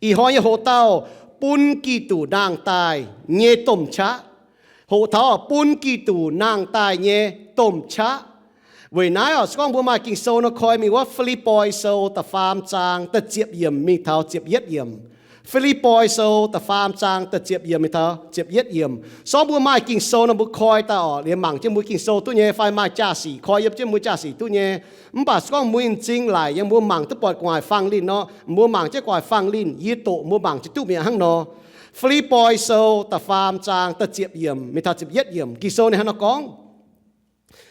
Ih hnoi nyei hoqc dauh, bun Giduc nangh daaih nyei domh qaqv. Hoqc taux bun Giduc nangh daaih nyei domh qaqv. Weic naaiv oc, se gorngv mbuo maaih Ging-Sou nor koi mingh wuov Fi^lipv^poi Sou da'faam zaang da'ziepc yiemc mingh taux ziepc yietv yiemc. Fi^lipv^poi Sou da'faam zaang da'ziepc yiemc mingh taux ziepc yietv yiemc. Se gorngv mbuo maaih Ging-Sou nor mbuo koi daaih oc, liemh mangc jienv mbuo Ging-Sou duqv nyei fai maaih jaa-sic koi yiem jienv mbuo jaa-sic duqv nyei. Mv baac se gorngv mbuo nyei m'zing laic yiem mbuo mangc duqv buatc gu'nguaaic fangx linh nor, mbuo mangc jienv gu'nguaaic fangx linh, yie doqc mbuo mangc jienv duqv mi'aqv hnangv nor. Fi^lipv^poi Sou da'faam zaang da'ziepc yiemc mingh taux ziepc yietv yiemc, Ging-Sou ninh hnangv nor gorngv.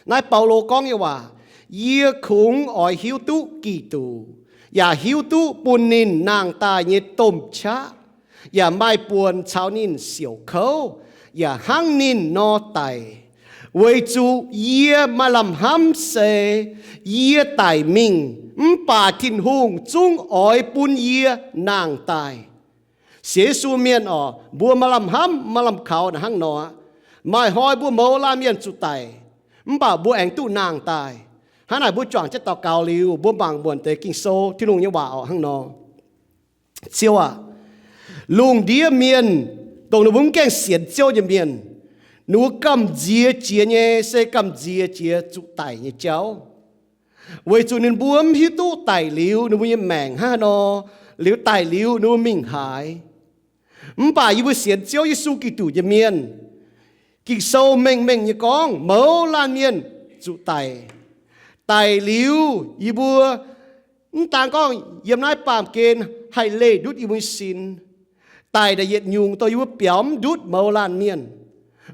Naaiv Baulo gorngv nyei waac, yie kungx oix hiuv duqv Giduc, yaac hiuv duqv bun ninh nangh daaih nyei domh qaqv, yaac maaih buonc caux ninh siouc kouv, yaac hnangv ninh nor daic. Weic zuqc yie maaih lamh hnamv se yie daic mingh, mv baac Tin-Hungh zungv oix bun yie nangh daaih. Sienx Yesu mienh oc, mbuo maaih lamh hnamv maaih lamh kaux naaic hnangv nor aqv. Maaih hnoi mbuo mouz laanh mienh zuqc daic, mv baac mbuo aengx duqv nangh daaih. Hnangv naaic mbuo juangc jienv daux gaux liuz, mbuo mangc muonc deix Ging-Sou Tin-Hungh nyei waac oc hnangv nor. Ziouv aac, lungh ndiev mienh, dongh ninh mbuo mv gaengh sienx Ziouv nyei mienh, ninh mbuo gamh nziex jiex nyei se gamh nziex jiex zuqc daic nyei jauv. Weic zuqc ninh mbuo mv hiuv duqv daic liuz ninh mbuo nyei maengc hnangv haaix nor, liuz daic liuz ninh mbuo mingh haaix. Mv baac yie mbuo sienx Ziouv Yesu Giduc nyei mienh, Ging-Sou mengh mengh nyei gorngv mouz laanh mienh zuqc daic. Daic liuz yie mbuo mv daan gorngv yiem naaiv baamh gen haih leih ndutv yie mbuo nyei sin. Daic naaic yietc nyungc dongh yie mbuo biaux mv ndutv mouz laanh mienh.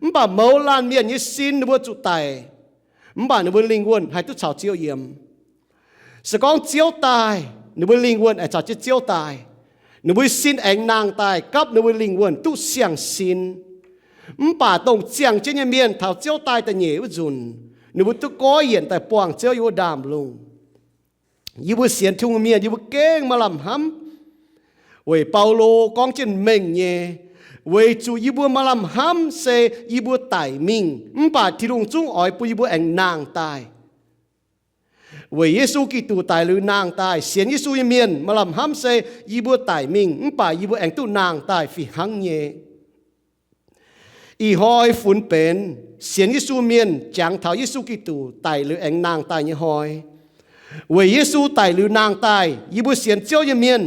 Mv baac mouz laanh mienh nyei sin ninh mbuo zuqc daic, mv baac ninh mbuo lingh wuonh haih duqv caux Ziouv yiem. Se gorngv Ziouv daaih, ninh mbuo lingh wuonh aengx caux jienv Ziouv daaih. Ninh mbuo sin aengx nangh daaih gapv ninh mbuo lingh wuonh duqv siang-sin. Mv baac dongh ziangh jienv nyei mienh taux Ziouv daaih da'nyeic wuov nzunc, ninh mbuo duqv goiv yienc daaih buangh Ziouv yiem wuov ndaamv-lungh. Yie mbuo sienx Tin-Hungh mienh, yie mbuo gengh maaih lamh hnamv. Weic Baulo gorngv jienv mengh nyei, weic zuqc yie mbuo maaih lamh hnamv se yie mbuo daic mingh, mv baac Tin-Hungh zungv oix bun yie mbuo aengx nangh daaih. Weic Yesu Giduc daic liuz nangh daaih, sienx Yesu nyei mienh maaih lamh hnamv se yie mbuo daic mingh, mv baac yie mbuo aengx duqv nangh daaih fih hnangv nyei. Ih hnoi funx benx sienx Yesu mienh jangx taux Yesu Giduc daic liuz aengx nangh daaih nyei hnoi. Weic Yesu daic liuz nangh daaih, yie mbuo sienx Ziouv nyei mienh,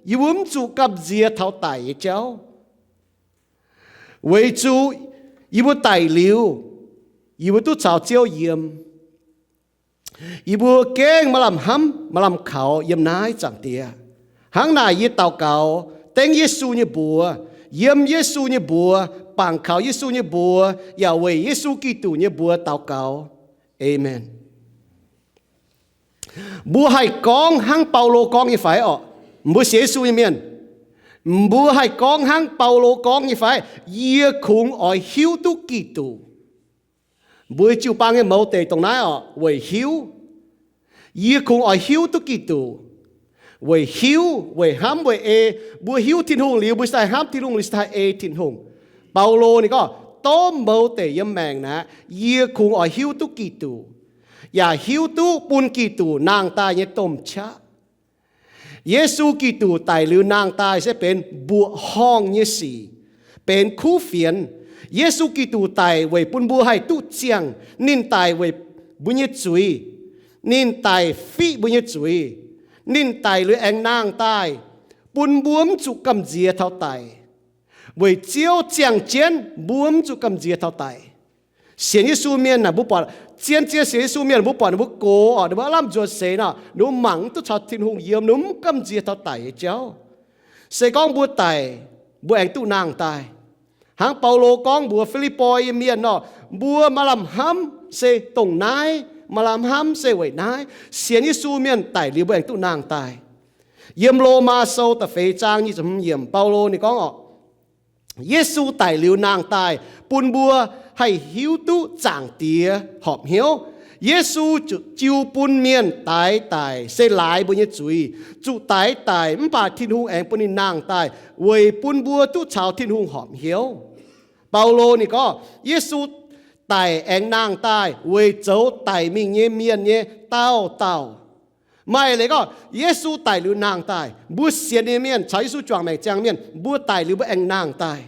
yie mbuo mv zuqc gamh nziex taux daic nyei jauv. Weic zuqc yie mbuo daic liuz, yie mbuo duqv caux Ziouv yiem. Yie mbuo gengh maaih lamh hnamv maaih lamh kaux yiem naaiv Zaangc Diex. Hnangv naaic yie daux gaux dengv Yesu nyei mbuox, yiem Yesu nyei mbuox, bangc kaux Yesu nyei mbuox, yaac weic Yesu Giduc nyei mbuox daux gaux. Aamen. Mbuo haih gorngv hnangv Baulo gorngv nyei fai orqc? Mbuo sienx Yesu nyei mienh, mbuo haih gorngv hnangv Baulo gorngv nyei fai? Yie kungx oix hiuv duqv Giduc. Mbuo jiu-baang nyei mouz deic dongh naaiv orqc, weic hiuv. Yie kungx oix hiuv duqv Giduc. Weic hiuv, weic hnamv, weic ei. Mbuo hiuv Tin-Hungh liuz, mbuo se haih hnamv Tin-Hungh liuz, se haih ei Tin-Hungh. Baulo ninh gorngv, tov mouz deic yiem maengc naaic, yie kungx oix hiuv duqv Giduc, yaac hiuv duqv bun Giduc nangh daaih nyei domh qaqv. Yesu Giduc daic liuz nangh daaih se benx mbuoqc horngh nyei sic, benx kuv fienx. Yesu Giduc daic weic bun mbuo haih duqv ziangh. Ninh daic weic mbuo nyei zuiz. Ninh daic fiqv mbuo nyei zuiz. Ninh daic liuz aengx nangh daaih, bun mbuo mv zuqc gamh nziex taux daic. Weic Ziouv ziangh jienv, mbuo mv zuqc gamh nziex taux daic. Sienx Yesu mienh naaic, mbuo buatc zien-zien sienx Yesu mienh, mbuo buatc ninh mbuo gox orqc, ninh mbuo aav lamh nzuonx seix nor, ninh mbuo mangc mv duqv caux Tin-Hungh yiem, ninh mbuo mv gamh nziex taux daic nyei jauv. Se gorngv mbuo daic, mbuo aengx duqv nangh daaih. Hnangv Baulo gorngv mbuox Fi^lipv^poi nyei mienh nor, mbuo maaih lamh hnamv se dongh naaiv, maaih lamh hnamv se weic naaiv. Sienx Yesu mienh daic liuz mbuo aengx duqv nangh daaih. Yiem Lomaa Sou da'feix zaang nyic ziepc hmz yiemc, Baulo ninh gorngv orqc, Yesu daic liuz nangh daaih bun mbuo haih hiuv duqv Zaangc Diex horpc hnyouv. Yesu jiu bun mienh daix daic se laaix mbuo nyei zuiz, zuqc daix daic mv baac Tin-Hungh aengx bun ninh nangh daaih weic bun mbuo duqv caux Tin-Hungh horpc hnyouv. Baulo ninh gorngv Yesu daic aengx nangh daaih weic zoux daic mingh nyei mienh nyei daauh dauh. Maaih leiz gorngv Yesu daic liuz nangh daaih. Mbuo sienx nyei mienh caux Yesu juangc maengc ziangh mienh, mbuo daic liuz mbuo aengx nangh daaih.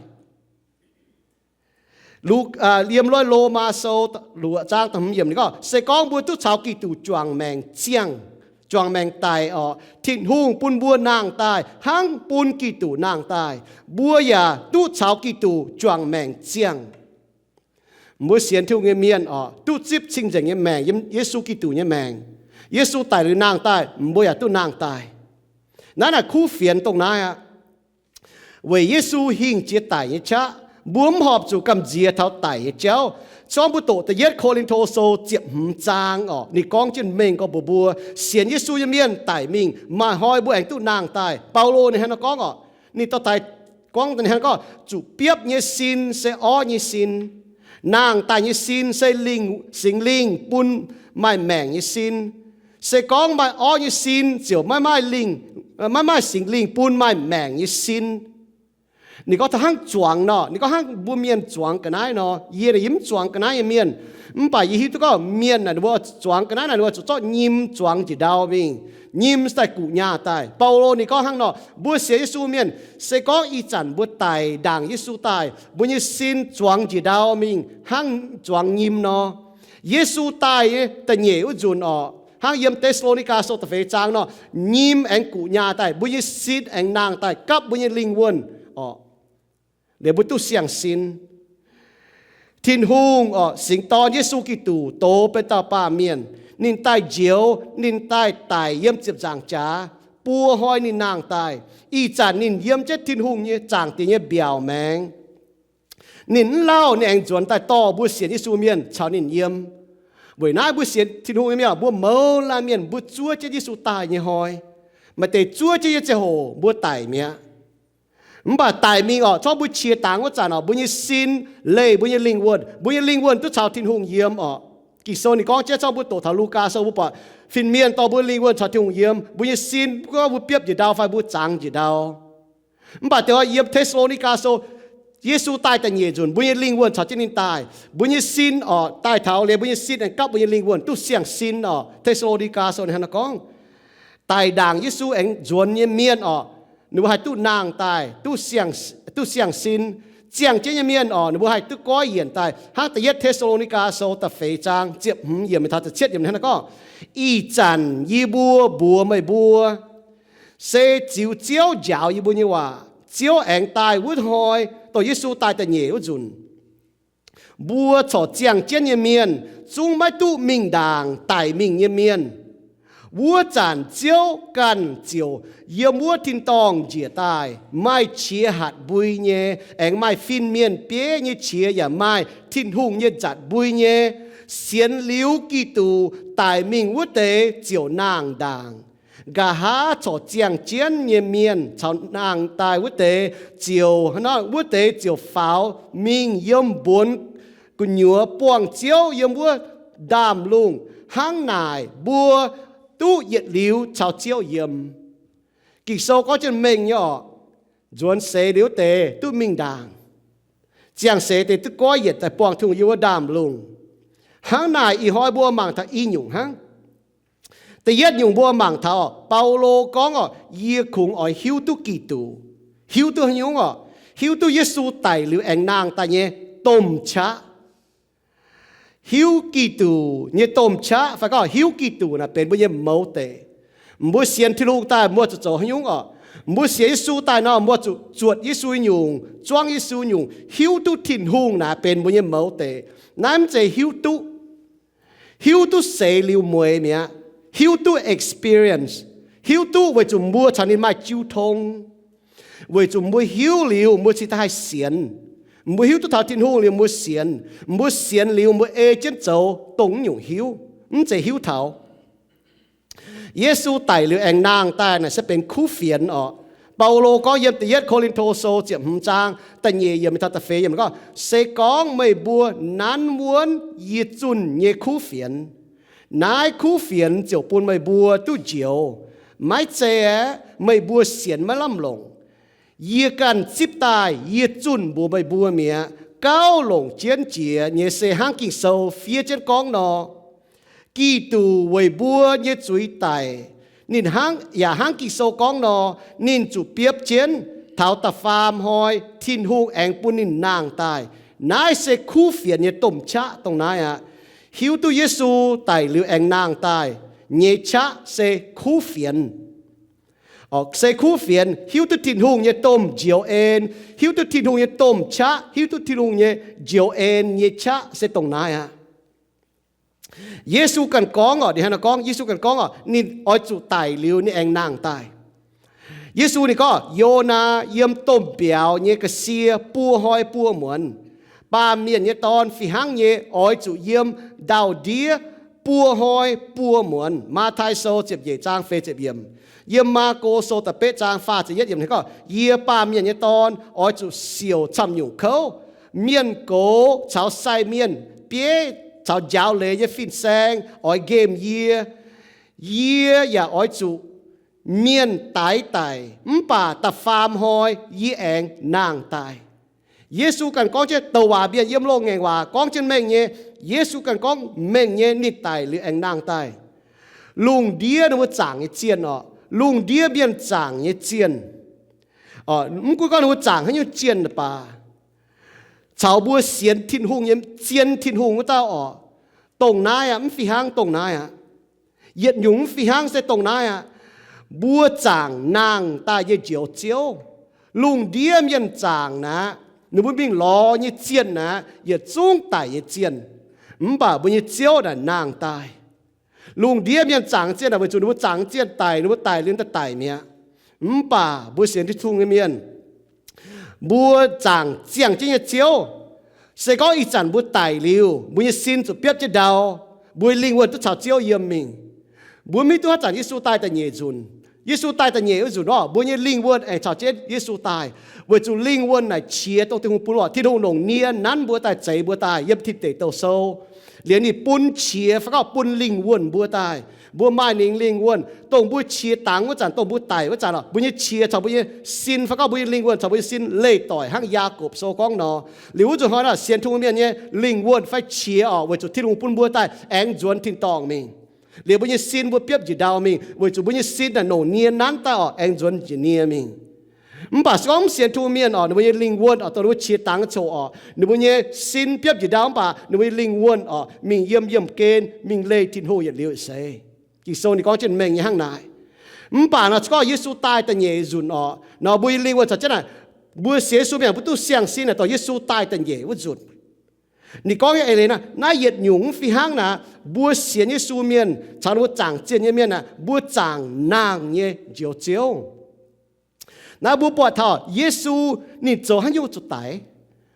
Lu, yiem loi Lomaa Sou luoqc zaang da'hmz yiemc ninh gorngv, se gorngv mbuo duqv caux Giduc juangc maengc ziangh, juangc maengc daic orqc, Tin-Hungh bun mbuo nangh daaih hnangv bun Giduc nangh daaih. Mbuo yaac duqv caux Giduc juangc maengc ziangh. Mbuo sienx Tin-Hungh nyei mienh orqc, duqv zipv cing-nzengc nyei maengc yiem Yesu Giduc nyei maengc. Yesu daic liuz nangh daaih, mbuo yaac duqv nangh daaih. Naaiv naaic kuv fienx dongh naaiv aqv. Weic Yesu hingh jiex daic nyei qaqv, mbuo mv horpc zuqc gamh nziex taux daic nyei jauv. Zorngv mbuo doqc da'yietv Ko^lin^to Sou ziepc hmz zaang orqc, ninh gorngv jienv mengh gorngv mbuox mbuo, sienx Yesu nyei mienh daic mingh, maaih hnoi mbuo aengx duqv nangh daaih. Baulo ninh hnangv naaiv gorngv orqc, ninh dorh daaih gorngv, ninh hnangv gorngv, zuqc biopv nyei sin se orv nyei sin. Nangh daaih nyei sin se Singx Lingh bun maaih maengc nyei sin. Se gorngv maaih orv nyei sin ziouc maiv maaih, maiv maaih Singx Lingh bun maaih maengc nyei sin. Ninh gorngv taux hnangv zuangx nor, ninh gorngv hnangv mbuo mienh zuangx ga'naaiv nor. Yie naaic yie mv zuangx ga'naaiv nyei mienh, mv baac yie hiuv duqv gorngv mienh naaic ninh mbuo zuangx ga'naaiv naaic ninh mbuo zuqc zorqv nyim zuangx njiec ndau mingh. Nyim se daaih guqc nyaah daaih. Baulo ninh gorngv hnangv nor, mbuo sienx Yesu mienh, se gorngv ih zanc mbuo daic ndaangc Yesu daaih, mbuo nyei sin zuangx njiec ndau mingh hnangv zuangx nyim nor. Yesu daaih nyei da'nyeic wuov nzunc orqc, hnangv yiem Deix^saa^lo^ni^gaa Sou da'feix zaang nor, nyim aengx guqc nyaah daaih, mbuo nyei sin aengx nangh daaih gapv mbuo nyei lingh wuonh orqc, liuz mbuo duqv siang-sin. Tin-Hungh orqc, singx dorn Yesu Giduc dox benx dauh baamh mienh. Ninh daaih njoux, ninh daaih daic yiem ziepc nzaangc jaax, buo hnoi ninh nangh daaih. Ih zanc ninh yiem jienv Tin-Hungh nyei, Zaangc Diex nyei mbiaauc maengx. Ninh mv lauh ninh aengx nzuonx daaih dorh mbuo sienx Yesu mienh caux ninh yiem. Weic naaiv mbuo sienx Tin-Hungh nyei mienh, mbuo mouz laanh mienh mbuo zuov jienv Yesu daaih nyei hnoi. Maaih deix zuov jienv nyei ziangh hoc mbuo daic mi'aqv. Mv baac daic mingh orqc, zorngv mbuo qiex dangx wuov zanc orqc, mbuo nyei sin leih mbuo nyei lingh wuonh, mbuo nyei lingh wuonh duqv caux Tin-Hungh yiem orqc. Ging-Sou ninh gorngv jienv, zorngv mbuo doqc taux Lugaa Sou mbuo buatc fin-mienh dorh mbuo lingh wuonh caux Tin-Hungh yiem, mbuo nyei sin mv gorngv mbuo biopv njiec ndau fai mbuo zuangx njiec ndau. Mv baac deix yiem Deix^saa^lo^ni^gaa Sou, Yesu daaih da'nyeic nzunc, mbuo nyei lingh wuonh caux jienv ninh daaih. Mbuo nyei sin orqc, daaih taux liuz mbuo nyei sin aengx gapv mbuo nyei lingh wuonh duqv siang-sin orqc. Deix^saa^lo^ni^gaa Sou ninh hnangv naaiv gorngv, daic ndaangc Yesu aengx nzuonx nyei mienh orqc, ninh mbuo haih duqv nangh daaih, duqv siang-sin. Ziangh jienv nyei mienh orqc, ninh mbuo haih duqv goiv yienc daaih. Hnangv da'yietv Deix^saa^lo^ni^gaa Sou da'feix zaang ziepc hmz yiemc taux da'cietv yiemc hnangv naaiv gorngv, ih zanc yie mbuo mbuox meih mbuo, se ziux Ziouv njaaux yie mbuo nyei waac, Ziouv aengx daaih wuov hnoi, dongh Yesu daaih da'nyeic wuov nzunc, mbuo corc ziangh jienv nyei mienh zungv maiv duqv mingh ndaangc daic mingh nyei mienh. Wuov zanc Ziouv ganh ziouc yiem wuov tin-dorngh njiec daaih, maaih qiex hatc mbui nyei, aengx maaih fin-mienh bieiv nyei qiex, yaac maaih Tin-Hungh nyei nzatc mbui nyei. Sienx liuz Giduc daic mingh wuov deix ziouc nangh ndaangc. Nqa'haav corc ziangh jienv nyei mienh caux nangh daaih wuov deix ziouc, wuov deix ziouc faaux mingh yiem mbuonx gu'nyuoz buangh Ziouv yiem wuov ndaamv-lungh. Hnangv naaic mbuo duqv yietc liuz caux Ziouv yiem. Ging-Sou gorngv jienv mengh nyei orqc, nzuonx seix liuz wuov deix duqv mingh ndaangc. Ziangh seix deix duqv goiv yienc daaih buangh Tin-Hungh yiem wuov ndaamv-lungh. Hnangv naaic ih hnoi mbuo mangc taux i nyungc hnangv. Da'yietv nyungc mbuo mangc taux Baulo gorngv orqc, yie kungx oix hiuv duqv Giduc. Hiuv duqv haaix nyungc orqc? Hiuv duqv Yesu daic liuz aengx nangh daaih nyei domh qaqv. Hiuv Giduc nyei domh qaqv fai gorngv hiuv Giduc naaic benx mbuo nyei mouz deic. Mbuo sienx Tin-Hungh daaih mbuo zuqc zoux haaix nyungc orqc? Mbuo sienx Yesu daaih nor mbuo zuqc zuotc Yesu nyungc, zuangv Yesu nyungc, hiuv duqv Tin-Hungh naaic benx mbuo nyei mouz deic. Naaiv mv zeiz hiuv duqv. Hiuv duqv seix liuz mueiz mi'aqv. Hiuv duqv experience. Hiuv duqv weic zuqc mbuo caux ninh maaih jiu tong. Weic zuqc mbuo hiuv liuz mbuo cingx daaih haih sienx. Mbuo hiuv duqv taux Tin-Hungh liuz mbuo sienx. Mbuo sienx liuz mbuo ei jienv zoux dongh nyungc hiuv, mv zeiz hiuv taux. Yesu daic liuz aengx nangh daaih naaic se benx kuv fienx orqc. Baulo gorngv yiem da'yietv Ko^lin^to Sou ziepc hmz zaang da'nyeic yiemc taux da'feix yiemc gorngv, se gorngv meih mbuo nanv wuonv yie zunh nyei kuv fienx, naaiv kuv fienx ziouc bun meih mbuo duqv njoux. Maiv zei aeqv, meih mbuo sienx maiv lamh longc. Yie ganh zipv daaih yie zunh mbuox meih mbuo mi'aqv. Gauh longc jienv jiex nyei se hnangv Ging-Sou fiev jienv gorngv nor, Giduc weic mbuo nyei zuiz daic, Ninh hnangv, yaac hnangv Ging-Sou gorngv nor, ninh zuqc biopv jienv taux da'faam hnoi Tin-Hungh aengx bun ninh nangh daaih. Naaiv se kuv fienx nyei domh qaqv dongh naaiv aqv. Hiuv duqv Yesu daic liuz aengx nangh daaih nyei qaqv se kuv fienx. Se kuv fienx, hiuv duqv Tin-Hungh nyei domh njoux en, hiuv duqv Tin-Hungh nyei domh qaqv, hiuv duqv Tin-Hungh nyei njoux en nyei qaqv se dongh naaiv aqv. Yesu ganh gorngv oc, ninh hnangv naaiv gorngv, Yesu ganh gorngv oc, ninh oix zuqc daic liuz ninh aengx nangh daaih. Yesu ninh gorngv, Yonaa yiem domh mbiauz nyei ga'sie buo hnoi buo muonz. Baamh Mienh nyei Dorn fih hnangv nyei oix zuqc yiem ndau-ndiev buo hnoi buo muonz. Matv^tai Sou ziepc nyeic zaang feix ziepc yiemc. Yiem Maako Sou da'betv zaang faah ziepc yietv yiemc ninh gorngv, Yie, Baamh Mienh nyei Dorn, oix zuqc siouc camv-nyungc kouv. Mienh gox caux sai mienh, bieiv caux njaaux leiz nyei fin-saeng oix nqemh yie. Yie yaac oix zuqc mienh daix daic, mv baac da'faam hnoi yie aengx nangh daaih. Yesu ganh gorngv jienv douc waac mienh yiem loz-ngaengc waac gorngv jienv mengh nyei, Yesu ganh gorngv mengh nyei ninh daic liuz aengx nangh daaih. Lungh ndiev ninh mbuo zaangc nyei zienh oc, lungh ndiev mienh zaangc nyei zienh, mv gunv gorngv ninh mbuo zaangc haaix nyungc zienh baac, caux mbuo sienx Tin-Hungh nyei, zien Tin-Hungh wuov dauh oc, dongh naaiv aqv, mv fih hnangv dongh naaiv aqv. Yietc nyungc mv fih hnangv se dongh naaiv aqv. Mbuo zaangc nangh daaih nyei Njoux Ziouv. Lungh ndiev mienh zaangc naaic, ninh mbuo mingh lorz nyei zienh naaic, yietc zungv daic nyei zienh. Mv baac mbuo nyei Ziouv naaic nangh daaih. Lungh ndiev mienh zaangc zienh naaic weic zuqc ninh mbuo zaangc zienh daic, ninh mbuo daic liuz daaih daic mi'aqv. Mv baac mbuo sienx Tin-Hungh nyei mienh, mbuo zaangc ziangh jienv nyei Ziouv. Se gorngv ih zanc mbuo daic liuz, mbuo nyei sin zuqc biopv jienv ndau, mbuo nyei lingh wuonh duqv caux Ziouv yiem mingh. Mbuo mv hiuv duqv haaix zanc Yesu daaih da'nyeic nzunc. Yesu daaih da'nyeic wuov nzunc orqc, mbuo nyei lingh wuonh aengx caux jienv Yesu daaih, weic zuqc lingh wuonh naaic qiex dongh Tin-Hungh bun orqc. Tin-Hungh longc nie nanv mbuo daaih zeix mbuo daaih yiem Tin Deic Douh Sou. Liuz ninh bun qiex fai gorngv bun lingh wuonh mbuo daaih. Mbuo maaih ninh lingh wuonh, dongh mbuo qiex dangx wuov zanc, dongh mbuo daic wuov zanc orqc, mbuo nyei qiex caux mbuo nyei sin fai gorngv mbuo nyei lingh wuonh caux mbuo nyei sin leih doic hnangv Yaakopv Sou gorngv nor. Liuz wuov nzunc hnoi naaic sienx Tin-Hungh mienh nyei lingh wuonh fai qiex orqc, weic zuqc Tin-Hungh bun mbuo daaih aengx nzuonx tin-dorngh mingh. Liuz mbuo nyei sin mbuo biopv njiec ndau mingh, weic zuqc mbuo nyei sin naaic longc nie nanv daaih orqc, aengx nzuonx njiec nie mingh. Mv baac se gorngv mv sienx Tin-Hungh mienh orqc, ninh mbuo nyei lingh wuonh orqc, dongh ninh mbuo qiex dangx coc orqc, ninh mbuo nyei sin biopv njiec ndau mv baac ninh mbuo nyei lingh wuonh orqc, mingh yiem yiemh gen, mingh leih Tin-Hungh yietc liuz seix. Ging-Sou ninh gorngv jienv mengh nyei hnangv naaic. Mv baac nor, se gorngv Yesu daaih da'nyeic nzunc orqc, nor mbuo nyei lingh wuonh caux jienv naaic, mbuo sienx Yesu mienh mbuo duqv siang-sin naaic dongh Yesu daaih da'nyeic wuov nzunc. Ninh gorngv nyei eix leiz naaiv, naaiv yietc nyungc mv fih hnangv naaic, mbuo sienx Yesu mienh caux ninh mbuo zaangc zienh nyei mienh naaic, mbuo zaangc nangh nyei Njoux Ziouv. Naaiv mbuo buatc taux Yesu ninh zoux haaix nyungc zuqc daic.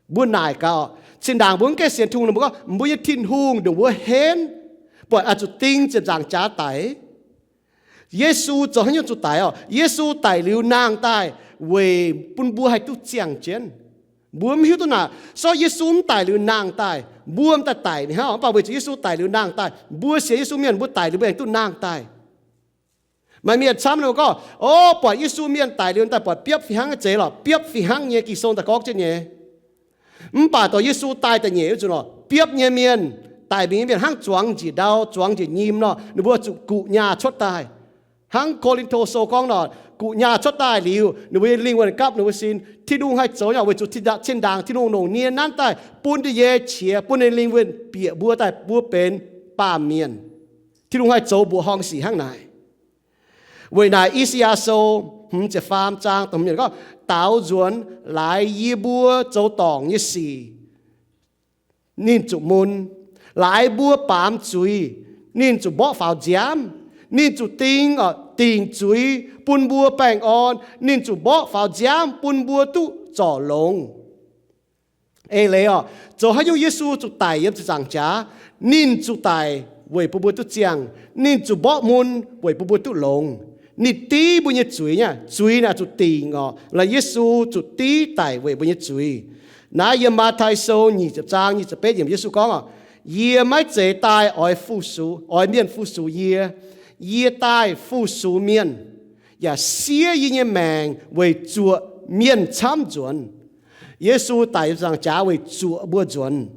Mbuo naaic gaax, zinh ndaangc mbuo mv gaengh sienx Tin-Hungh nor, mbuo gorngv mbuo nyei Tin-Hungh ndongc wuov henv, buatc oix zuqc ding ziepc nzaangc jaax daic. Yesu zoux haaix nyungc zuqc daic orqc? Yesu daic liuz nangh daaih weic bun mbuo haih duqv ziangh jienv. Mbuo mv hiuv duqv naaic, se gorngv Yesu mv daic liuz nangh daaih, mbuo m'daaih daic mi'aqv. Mv baac weic zuqc Yesu daic liuz nangh daaih, mbuo sienx Yesu mienh mbuo daic liuz mbuo aengx duqv nangh daaih. Maaih mienh camv ninh gorngv, o, buatc Yesu mienh daic liuz daaih buatc biopv fih hnangv nyei, zeiz lorqc, biopv fih hnangv nyei, Ging-Sou daaih gorngv jienv nyei. Mv baac dongh Yesu daaih da'nyeic wuov nzunc lorqc, biopv nyei mienh, daic mingh nyei mienh hnangv zuangx njiec ndau, zuangx njiec nyim nor, ninh mbuo zuqc guqc nyaah cuotv daaih. Hnangv Ko^lin^to Sou gorngv nor, guqc nyaah cuotv daaih liuz, ninh mbuo nyei lingh wuonh gapv ninh mbuo sin. Tin-Hungh haih zoux nyei, weic zuqc zinh ndaangc Tin-Hungh longc nie nanv daaih bun da'nyeic qiex, bun ninh lingh wuonh bieqc mbuo daaih, mbuo benx baamh mienh. Tin-Hungh haih zoux mbuoqc horngh sic hnangv naaic. Weic naaic I^saa^yaa Sou hmz ziepc faam zaang da'hmz yiemc gorngv, daaux nzuonx laaix yie mbuo zoux dorngc nyei sic, ninh zuqc mun. Laaix mbuo baamz zuiz, ninh zuqc mborqv faaux nziaamv. Ninh zuqc ding, dingc zuiz bun mbuo baengh orn. Ninh zuqc mborqv faaux nziaamv bun mbuo duqv zorc longx. Eix leiz orqc, zoux haaix nyungc Yesu zuqc daic yiem ziepc nzaangc jaax? Ninh zuqc daic weic bun mbuo duqv ziangh. Ninh zuqc mborqv mun weic bun mbuo duqv longx. Ninh div mbuo nyei zuiz nyei, zuiz naaic zuqc dingc orqc. Laaix Yesu zuqc div daic weic mbuo nyei zuiz. Naaiv yiem Matv^tai Sou nyic ziepc zaang nyic ziepc betv yiemc Yesu gorngv orqc, yie maiv zeiz daaih oix fu-sux, oix mienh fu-sux yie. Yie daaih fu-sux mienh, yaac siev yie nyei maengc weic zuoqc mienh camv nzuonx. Yesu daic ziepc nzaangc jaax weic zuoqc mbuo nzuonx.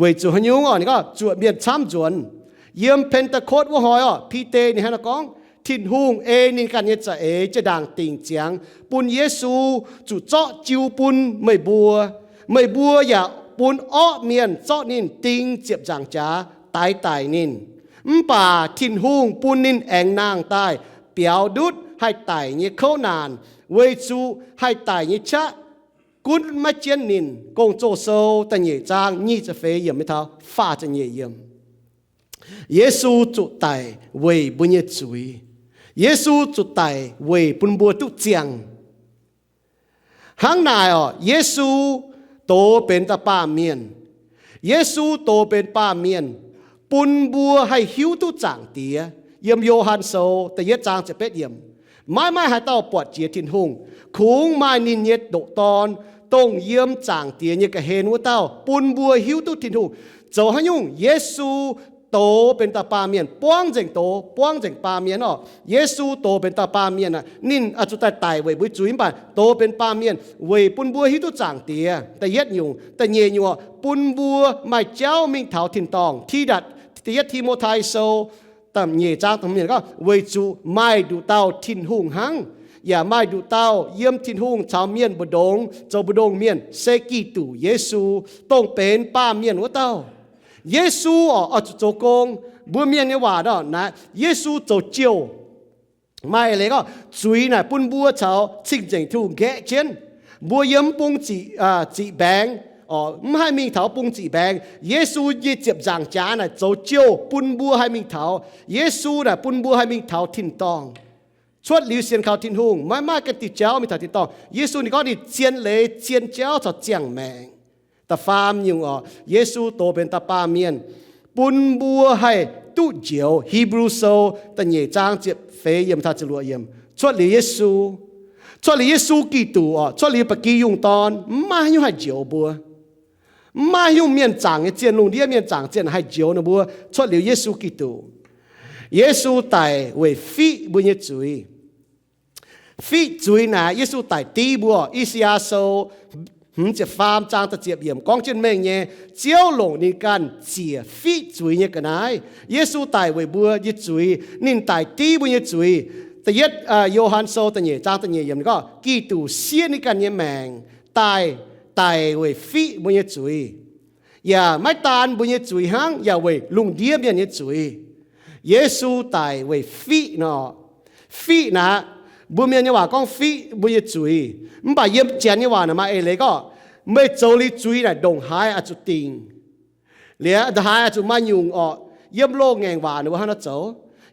Weic zuqc haaix nyungc orqc? Ninh gorngv zuoqc mienh camv nzuonx. Yiem Pentekotv wuov hnoi orqc, Bide ninh hnangv naaiv gorngv, Tin-Hungh ei ninh ganh nyei za'eix jaa-ndaangc dingc ziangx bun Yesu zuqc zorqv jiu bun meih mbuo. Meih mbuo yaac bun orqv mienh zorqv ninh ding ziepc nzaangc jaax daix daic ninh. Mv baac Tin-Hungh bun ninh aengx nangh daaih biaux ndutv haih daic nyei kouv naanc, weic zuqc haih daic nyei qaqv gunv maiv jienv ninh. Gong-Zoh Sou da'nyeic zaang nyic ziepc feix yiemc mingh taux faah ziepc nyeic yiemc. Yesu zuqc daic weic mbuo nyei zuiz. Yesu zuqc daic weic bun mbuo duqv ziangh. Hnangv naaic orqc, Yesu doz benx dauh baamh mienh. Yesu doz benx baamh mienh bun mbuo haih hiuv duqv Zaangc Diex. Yiem Yo^han Sou da'yietv zaang ziepc betv yiemc, maiv maaih haaix dauh buatc jiex Tin-Hungh. Kungx maaih ninh nyei ndoqc Dorn, dongh yiem Zaangc Diex nyei ga'hlen wuov dauh, bun mbuo hiuv duqv Tin-Hungh zoux haaix nyungc. Yesu doz benx dauh baamh mienh, buangv nzengc doz, buangv nzengc baamh mienh orqc. Yesu doz benx dauh baamh mienh aqv. Ninh oix zuqc daaih daic weic mbuo zuiz, mv baac doz benx baamh mienh weic bun mbuo hiuv duqv Zaangc Diex. Da'yietv nyungc. Da'nyeic nyungc orqc, bun mbuo maaih jauv mingh taux tin-dorngh. Tidatc, da'yietv Ti^mo^tai Sou da'nyeic zaang da'hmz yiemc gorngv, weic zuqc maaih nduqc dauh Tin-Hungh hnangv, yaac maaih nduqc dauh yiem Tin-Hungh caux mienh mbu'ndongx zoux mbu'ndongx mienh, se Giduc Yesu, dongh benx baamh mienh wuov dauh. Yesu orqc, oix zuqc zoux gong. Mbuo mienh nyei waac nor, naaiv Yesu zoux jouh. Maaih eix leiz gorngv, zuiz naaic bun mbuo caux cing-nzengc Tin-Hungh nqaeqv jienv. Mbuo yiem mv bung ziqc, ziqc mbaengx, mv haih mingh taux bung ziqc mbaengx. Yesu nyei ziepc nzaangc jaax naaic zoux jouh bun mbuo haih mingh taux. Yesu naaic bun mbuo haih mingh taux tin-dorngh. Cuotv liuz sienx kaux Tin-Hungh, maiv maaih ganh diuh jauv mingh taux tin-dorngh. Yesu ninh gorngv ninh zien leiz, zien jauv caux ziangh maengc. Da'faam nyungc orqc, Yesu doz benx dauh baamh mienh bun mbuo haih duqv njoux. Hipv^lu Sou da'nyeic zaang ziepc feix yiemc taux ziepc luoqc yiemc. Cuotv liuz Yesu, cuotv liuz Yesu Giduc orqc, cuotv liuz ba'gi yungh dorn, mv maaih haaix nyungc haih njoux mbuo. Mv maaih haaix nyungc mienh zaangc nyei zienh, lungh ndiev mienh zaangc zienh haih njoux ninh mbuo cuotv liuz Yesu Giduc. Yesu daic weic fiqv mbuo nyei zuiz. Fiqv zuiz naaic, Yesu daic div mbuo. I^saa^yaa Sou hmz ziepc faam zaang da'ziepc yiemc gorngv jienv mengh nyei, Ziouv longc ninh ganh ziec fiqv zuiz nyei ga'naaiv. Yesu daic weic mbuo nyei zuiz. Ninh daic div mbuo nyei zuiz. Da'yietv Yo^han Sou da'nyeic zaang da'nyeic yiemc ninh gorngv, Giduc siev ninh ganh nyei maengc daaih, daic weic fiqv mbuo nyei zuiz. Yaac maiv daan mbuo nyei zuiz hnangv, yaac weic lungh ndiev mienh nyei zuiz. Yesu daic weic fiqv nor. Fiqv naaic, mbuo mienh nyei waac gorngv fiqv mbuo nyei zuiz. Mv baac yiem Janx nyei waac naaic maaih eix leiz gorngv, meih zoux liuz zuiz naaic ndongc haaix oix zuqc dingc. Liuz ndongc haaix oix zuqc maaih nyungc orqc. Yiem loz-ngaengc waac ninh mbuo hnangv naaiv zoux.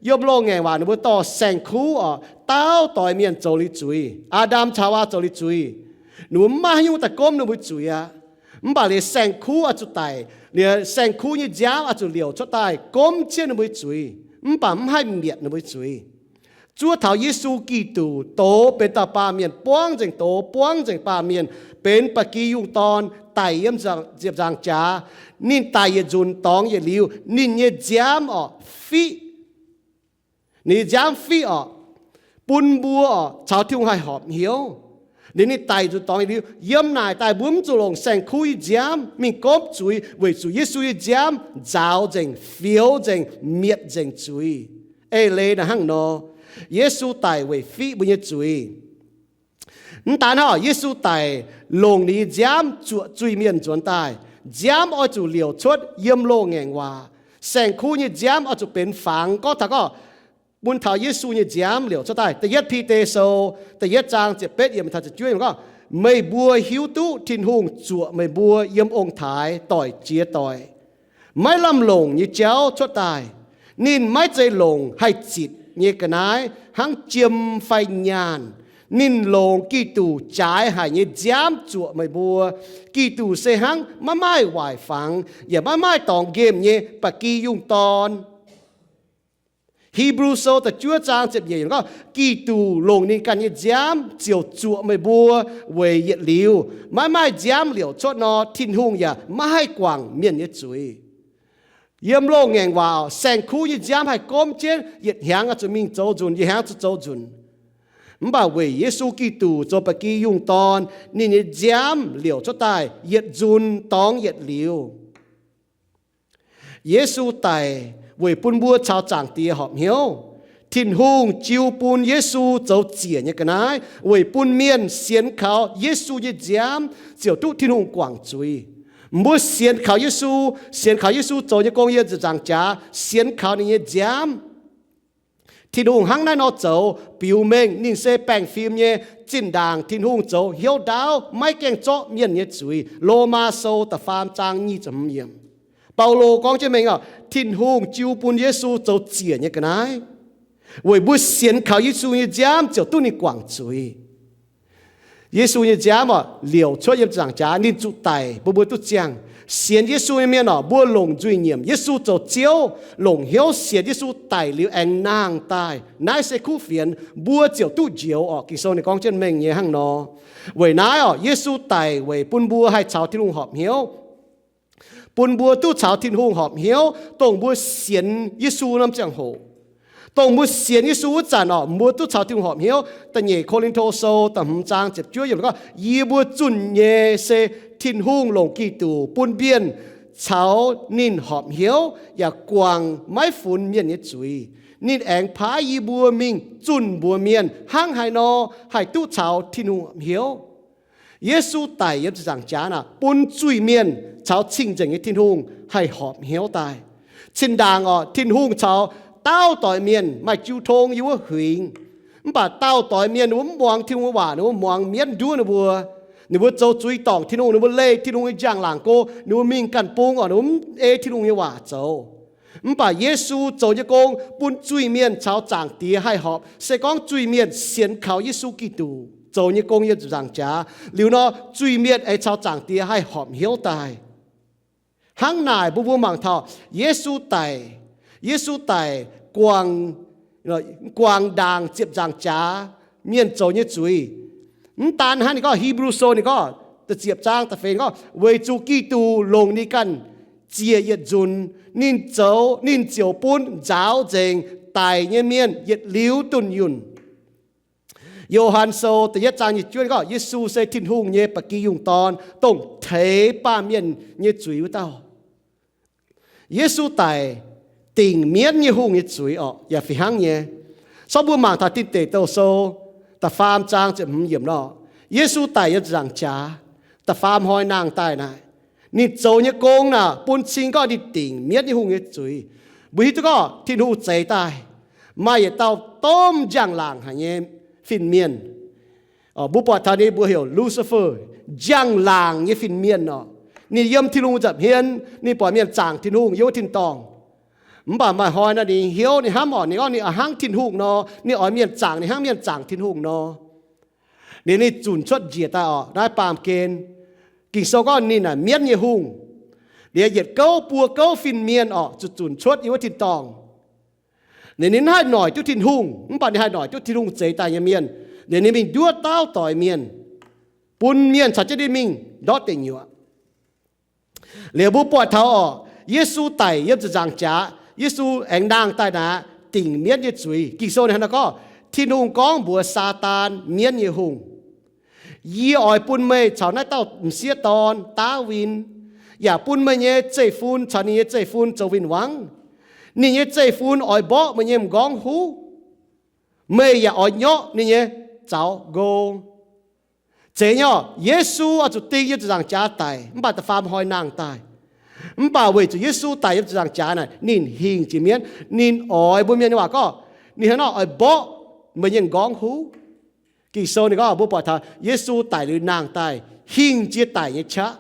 Yiem loz-ngaengc waac ninh mbuo dorh saeng-kuv orqc, dauh doix mienh zoux liuz zuiz. Aa^ndam caux Haawaa zoux liuz zuiz. Ninh mbuo mv maaih haaix nyungc daaih gomv ninh mbuo zuiz aqv. Mv baac liuz saeng-kuv oix zuqc daic. Liuz saeng-kuv nyei nziaamv oix zuqc liouc cuotv daaih gomv jienv ninh mbuo zuiz, mv baac mv haih mietc ninh mbuo zuiz. Zuov taux Yesu Giduc doz benx dauh baamh mienh, buangv nzengc doz, buangv nzengc baamh mienh, benx ba'gi yungh dorn, daic yiem ziepc nzaangc jaax. Ninh daic yietc nzunc dorngx yietc liuz, ninh nyei nziaamv orqc fiqv. Ninh nyei nziaamv fiqv orqc, bun mbuo orqc caux Tin-Hungh haih horpc hnyouv. Liuz ninh daic nzunc dorngx yietc liuz, yiem naaic daaih mbuo mv zuqc longc saeng-kuv nyei nziaamv mingh gomv zuiz, weic zuqc Yesu nyei nziaamv nzaaux nzengc, fioux nzengc, mietc nzengc zuiz. Eix leiz naaic hnangv nor, Yesu daic weic fiqv mbuo nyei zuiz. Mv daan hnangv, Yesu daic longc ninh nyei nziaamv zuoqc zuiz-mienh nzuonx daaih. Nziaamv oix zuqc liouc cuotv yiem loz-ngaengc waac. Saeng-kuv nyei nziaamv oix zuqc benx fangx. Gorngv taux gorngv, mun taux Yesu nyei nziaamv liouc cuotv daaih, da'yietv Bide Sou da'yietv zaang ziepc betv yiemc taux ziepc juov yiemc gorngv, meih mbuo hiuv duqv Tin-Hungh zuoqc meih mbuo yiem ong-taaix doic jiex doic, maiv lamh longc nyei jauv cuotv daaih. Ninh maiv zeiz longc haih zitc nyei ga'naaiv hnangv jiem fai nyaanh. Ninh longc Giduc jaaix haic nyei nziaamv zuoqc meih mbuo. Giduc se hnangv maiv maaih waaic fangx yaac maiv maaih dorngx nqemh nyei ba'gi yungh dorn. Hipv^lu Sou da'juov zaang ziepc nyeic yiemc gorngv, Giduc longc ninh ganh nyei nziaamv ziouc zuoqc meih mbuo weic yietc liuz maiv maaih nziaamv liouc cuotv nor, Tin-Hungh yaac maiv haih guangc mienh nyei zuiz. Yiem loz-ngaengc waac, saeng-kuv nyei nziaamv haih gomv jienv yietc hnyangx oix zuqc mingh zoux nzunc, yietc hnyangx zuqc zoux nzunc. Mv baac weic Yesu Giduc zoux ba'gi yungh dorn, ninh nyei nziaamv liouc cuotv daaih yietc nzunc dorngx yietc liuz. Yesu daic weic bun mbuo caux Zaangc Diex horpc hnyouv. Tin-Hungh jiu bun Yesu zoux ziec nyei ga'naaiv weic bun mienh sienx kaux Yesu nyei nziaamv ziouc duqv Tin-Hungh guangc zuiz. Mbuo sienx kaux Yesu, sienx kaux Yesu zoux nyei gong yiem ziepc nzaangc jaax, sienx kaux ninh nyei nziaamv, Tin-Hungh hnangv naaiv nor zoux biux mengh ninh se baengh fim nyei. Zinh ndaangc Tin-Hungh zoux hnyouv ndaauv, maiv gaengh zorqv mienh nyei zuiz. Lomaa Sou da'faam zaang nyic ziepc hmz yiemc, Baulo gorngv jienv mengh oc, Tin-Hungh jiu bun Yesu zoux ziec nyei ga'naaiv weic mbuo sienx kaux Yesu nyei nziaamv ziouc duqv ninh guangc zuiz. Yesu nyei nziaamv oc, liouc cuotv yiem ziepc nzaangc jaax, ninh zuqc daic bun mbuo duqv ziangh. Sienx Yesu nyei mienh oc, mbuo longc nzuih nyiemc Yesu zoux Ziouv, longc hnyouv sienx Yesu daic liuz aengx nangh daaih. Naaiv se kuv fienx, mbuo ziouc duqv njoux oc. Ging-Sou ninh gorngv jienv mengh nyei hnangv nor. Weic naaiv oc, Yesu daic weic bun mbuo haih caux Tin-Hungh horpc hnyouv, bun mbuo duqv caux Tin-Hungh horpc hnyouv, dongh mbuo sienx Yesu norm ziangh hoc. Dongh mbuo sienx Yesu wuov zanc oc, mbuo duqv caux Tin-Hungh horpc hnyouv. Da'nyeic Ko^lin^to Sou da'hmz zaang ziepc juov yiemc gorngv, Yie mbuo zunh nyei se Tin-Hungh longc Giduc bun mienh caux ninh horpc hnyouv yaac guangc maiv funx mienh nyei zuiz. Ninh aengx paaiv yie mbuo mingh zunh mbuox mienh hnangv haaix nor haih duqv caux Tin-Hungh horpc hnyouv. Yesu daic yiem ziepc nzaangc jaax naaic bun zuiz-mienh caux cing-nzengc nyei Tin-Hungh haih horpc hnyouv daaih. Zinh ndaangc oc, Tin-Hungh caux dauh doix mienh maaih jiu tong yiem wuov huingx. Mv baac dauh doix mienh ninh mbuo mv muangx Tin-Hungh nyei waac, ninh mbuo muangx mienv nduov ninh mbuo. Ninh mbuo zoux zuiz dorngc Tin-Hungh, ninh mbuo leih Tin-Hungh nyei njang-laangc go, ninh mbuo mingh ganh bung oc, ninh mbuo mv ei Tin-Hungh nyei waac zoux. Mv baac Yesu zoux nyei gong bun zuiz-mienh caux Zaangc Diex haih horpc, se gorngv zuiz-mienh sienx kaux Yesu Giduc zoux nyei gong yiem ziepc nzaangc jaax liuz nor, zuiz-mienh aengx caux Zaangc Diex haih horpc hnyouv daaih. Hnangv naaic mbuo mbuo mangc taux Yesu daic, Yesu daic guangc, guangc ndaangc ziepc nzaangc jaax mienh zoux nyei zuiz. Mv daan hnangv, ninh gorngv, Hipv^lu Sou ninh gorngv, da'ziepc zaang da'feix gorngv, Weic zuqc Giduc longc ninh ganh ziec yietc nzunc, ninh zoux, ninh ziouc bun nzaaux nzengc daic nyei mienh yietc liuz dunh yunh. Yo^han Sou da'yietv zaang nyic juov gorngv, Yesu se Tin-Hungh nyei ba'gi yungh Dorn, dongh teix baamh mienh nyei zuiz wuov dauh. Yesu daic dingc mienv nyei hungh nyei zuiz orqc, yaac fih hnangv nyei. Sorv mbuo mangc taux Tin Deic Douh Sou da'faam zaang ziepc hmz yiemc nor, Yesu daic yiem ziepc nzaangc jaax, da'faam hnoi nangh daaih naaic, ninh zoux nyei gong naaic bun cing gorngv ninh dingc mienv nyei hungh nyei zuiz. Mbuo hiuv duqv gorngv Tin-Hungh zeix daaih maaih yietc dauh domh njang-laangc haic nyei fin-mienh. Mbuo buatc taux ninh mbuo heuc Lucifer, njang-laangc nyei fin-mienh orqc. Ninh yiem Tin-Hungh nza'hmien, ninh buatc mienh zaangc Tin-Hungh yiem wuov tin-dorngh. Mv baac maaih hnoi nor ninh hnyouv ninh hnamv orqc, ninh gorngv ninh oix hnangv Tin-Hungh nor, ninh oix mienh zaangc ninh hnangv mienh zaangc Tin-Hungh nor. Ninh, ninh zunc cuotv njiec daaih orqc, naaiv baamh gen. Ging-Sou gorngv ninh naaic mienv nyei hungh. Liuz yietc gouv buo gouv fin-mienh orqc, zuqc zunc cuotv yiem wuov tin-dorngh. Ninh, ninh mv haih noic duqv Tin-Hungh, mv baac ninh haih noic duqv Tin-Hungh zeix daaih nyei mienh. Liuz ninh mingh nduov dauh doix mienh, bun mienh caux jienv ninh mingh ndortv deic nyuoqc. Liuz mbuo buatc taux orqc, Yesu daic yiem ziepc nzaangc jaax, Yesu aengx nangh daaih naaic dingc mienv nyei zuiz. Ging-Sou ninh hnangv naaiv gorngv, Tin-Hungh gorngv mbuox Saadaan, mienv nyei hungh, Yie oix bun meih caux naaiv dauh m'sieqv dorn, Ndaawitv, yaac bun meih nyei zeiv-fun caux ninh nyei zeiv-fun zoux win-wangv. Ninh nyei zeiv-fun oix mborqv meih nyei m'nqorngv huv. Meih yaac oix nyorqv ninh nyei zaux nqo. Zeiz nyei orqc, Yesu oix zuqc ding yiem ziepc nzaangc jaax daic, mv baac da'faam hnoi nangh daaih. Mv baac weic zuqc Yesu daic yiem ziepc nzaangc jaax naaic, ninh hingh jiex mienv. Ninh oix mbuo mienh nyei waac gorngv, ninh hnangv nor oix mborqv meih nyei m'nqorngv huv. Ging-Sou ninh gorngv mbuo buatc taux Yesu daic liuz nangh daaih hingh jiex daic nyei qaqv.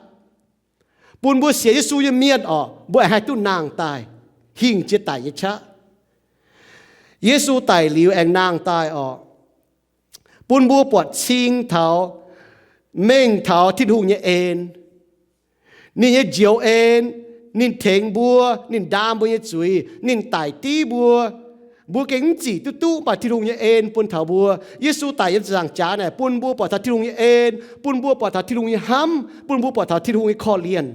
Bun mbuo sienx Yesu nyei mienh orqc, mbuo aengx haih duqv nangh daaih hingh jiex daic nyei qaqv. Yesu daic liuz aengx nangh daaih orqc, bun mbuo buatc cing taux, mengh taux Tin-Hungh nyei en. Ninh nyei njoux en, ninh tengx mbuo, ninh ndaam mbuo nyei zuiz, ninh daic div mbuo. Mbuo gengh mv zic duqv duqv, mv baac Tin-Hungh nyei en bun taux mbuo. Yesu daic yiem ziepc nzaangc jaax naaic bun mbuo buatc taux Tin-Hungh nyei en, bun mbuo buatc taux Tin-Hungh nyei hnamv, bun mbuo buatc taux Tin-Hungh nyei korv-lienh.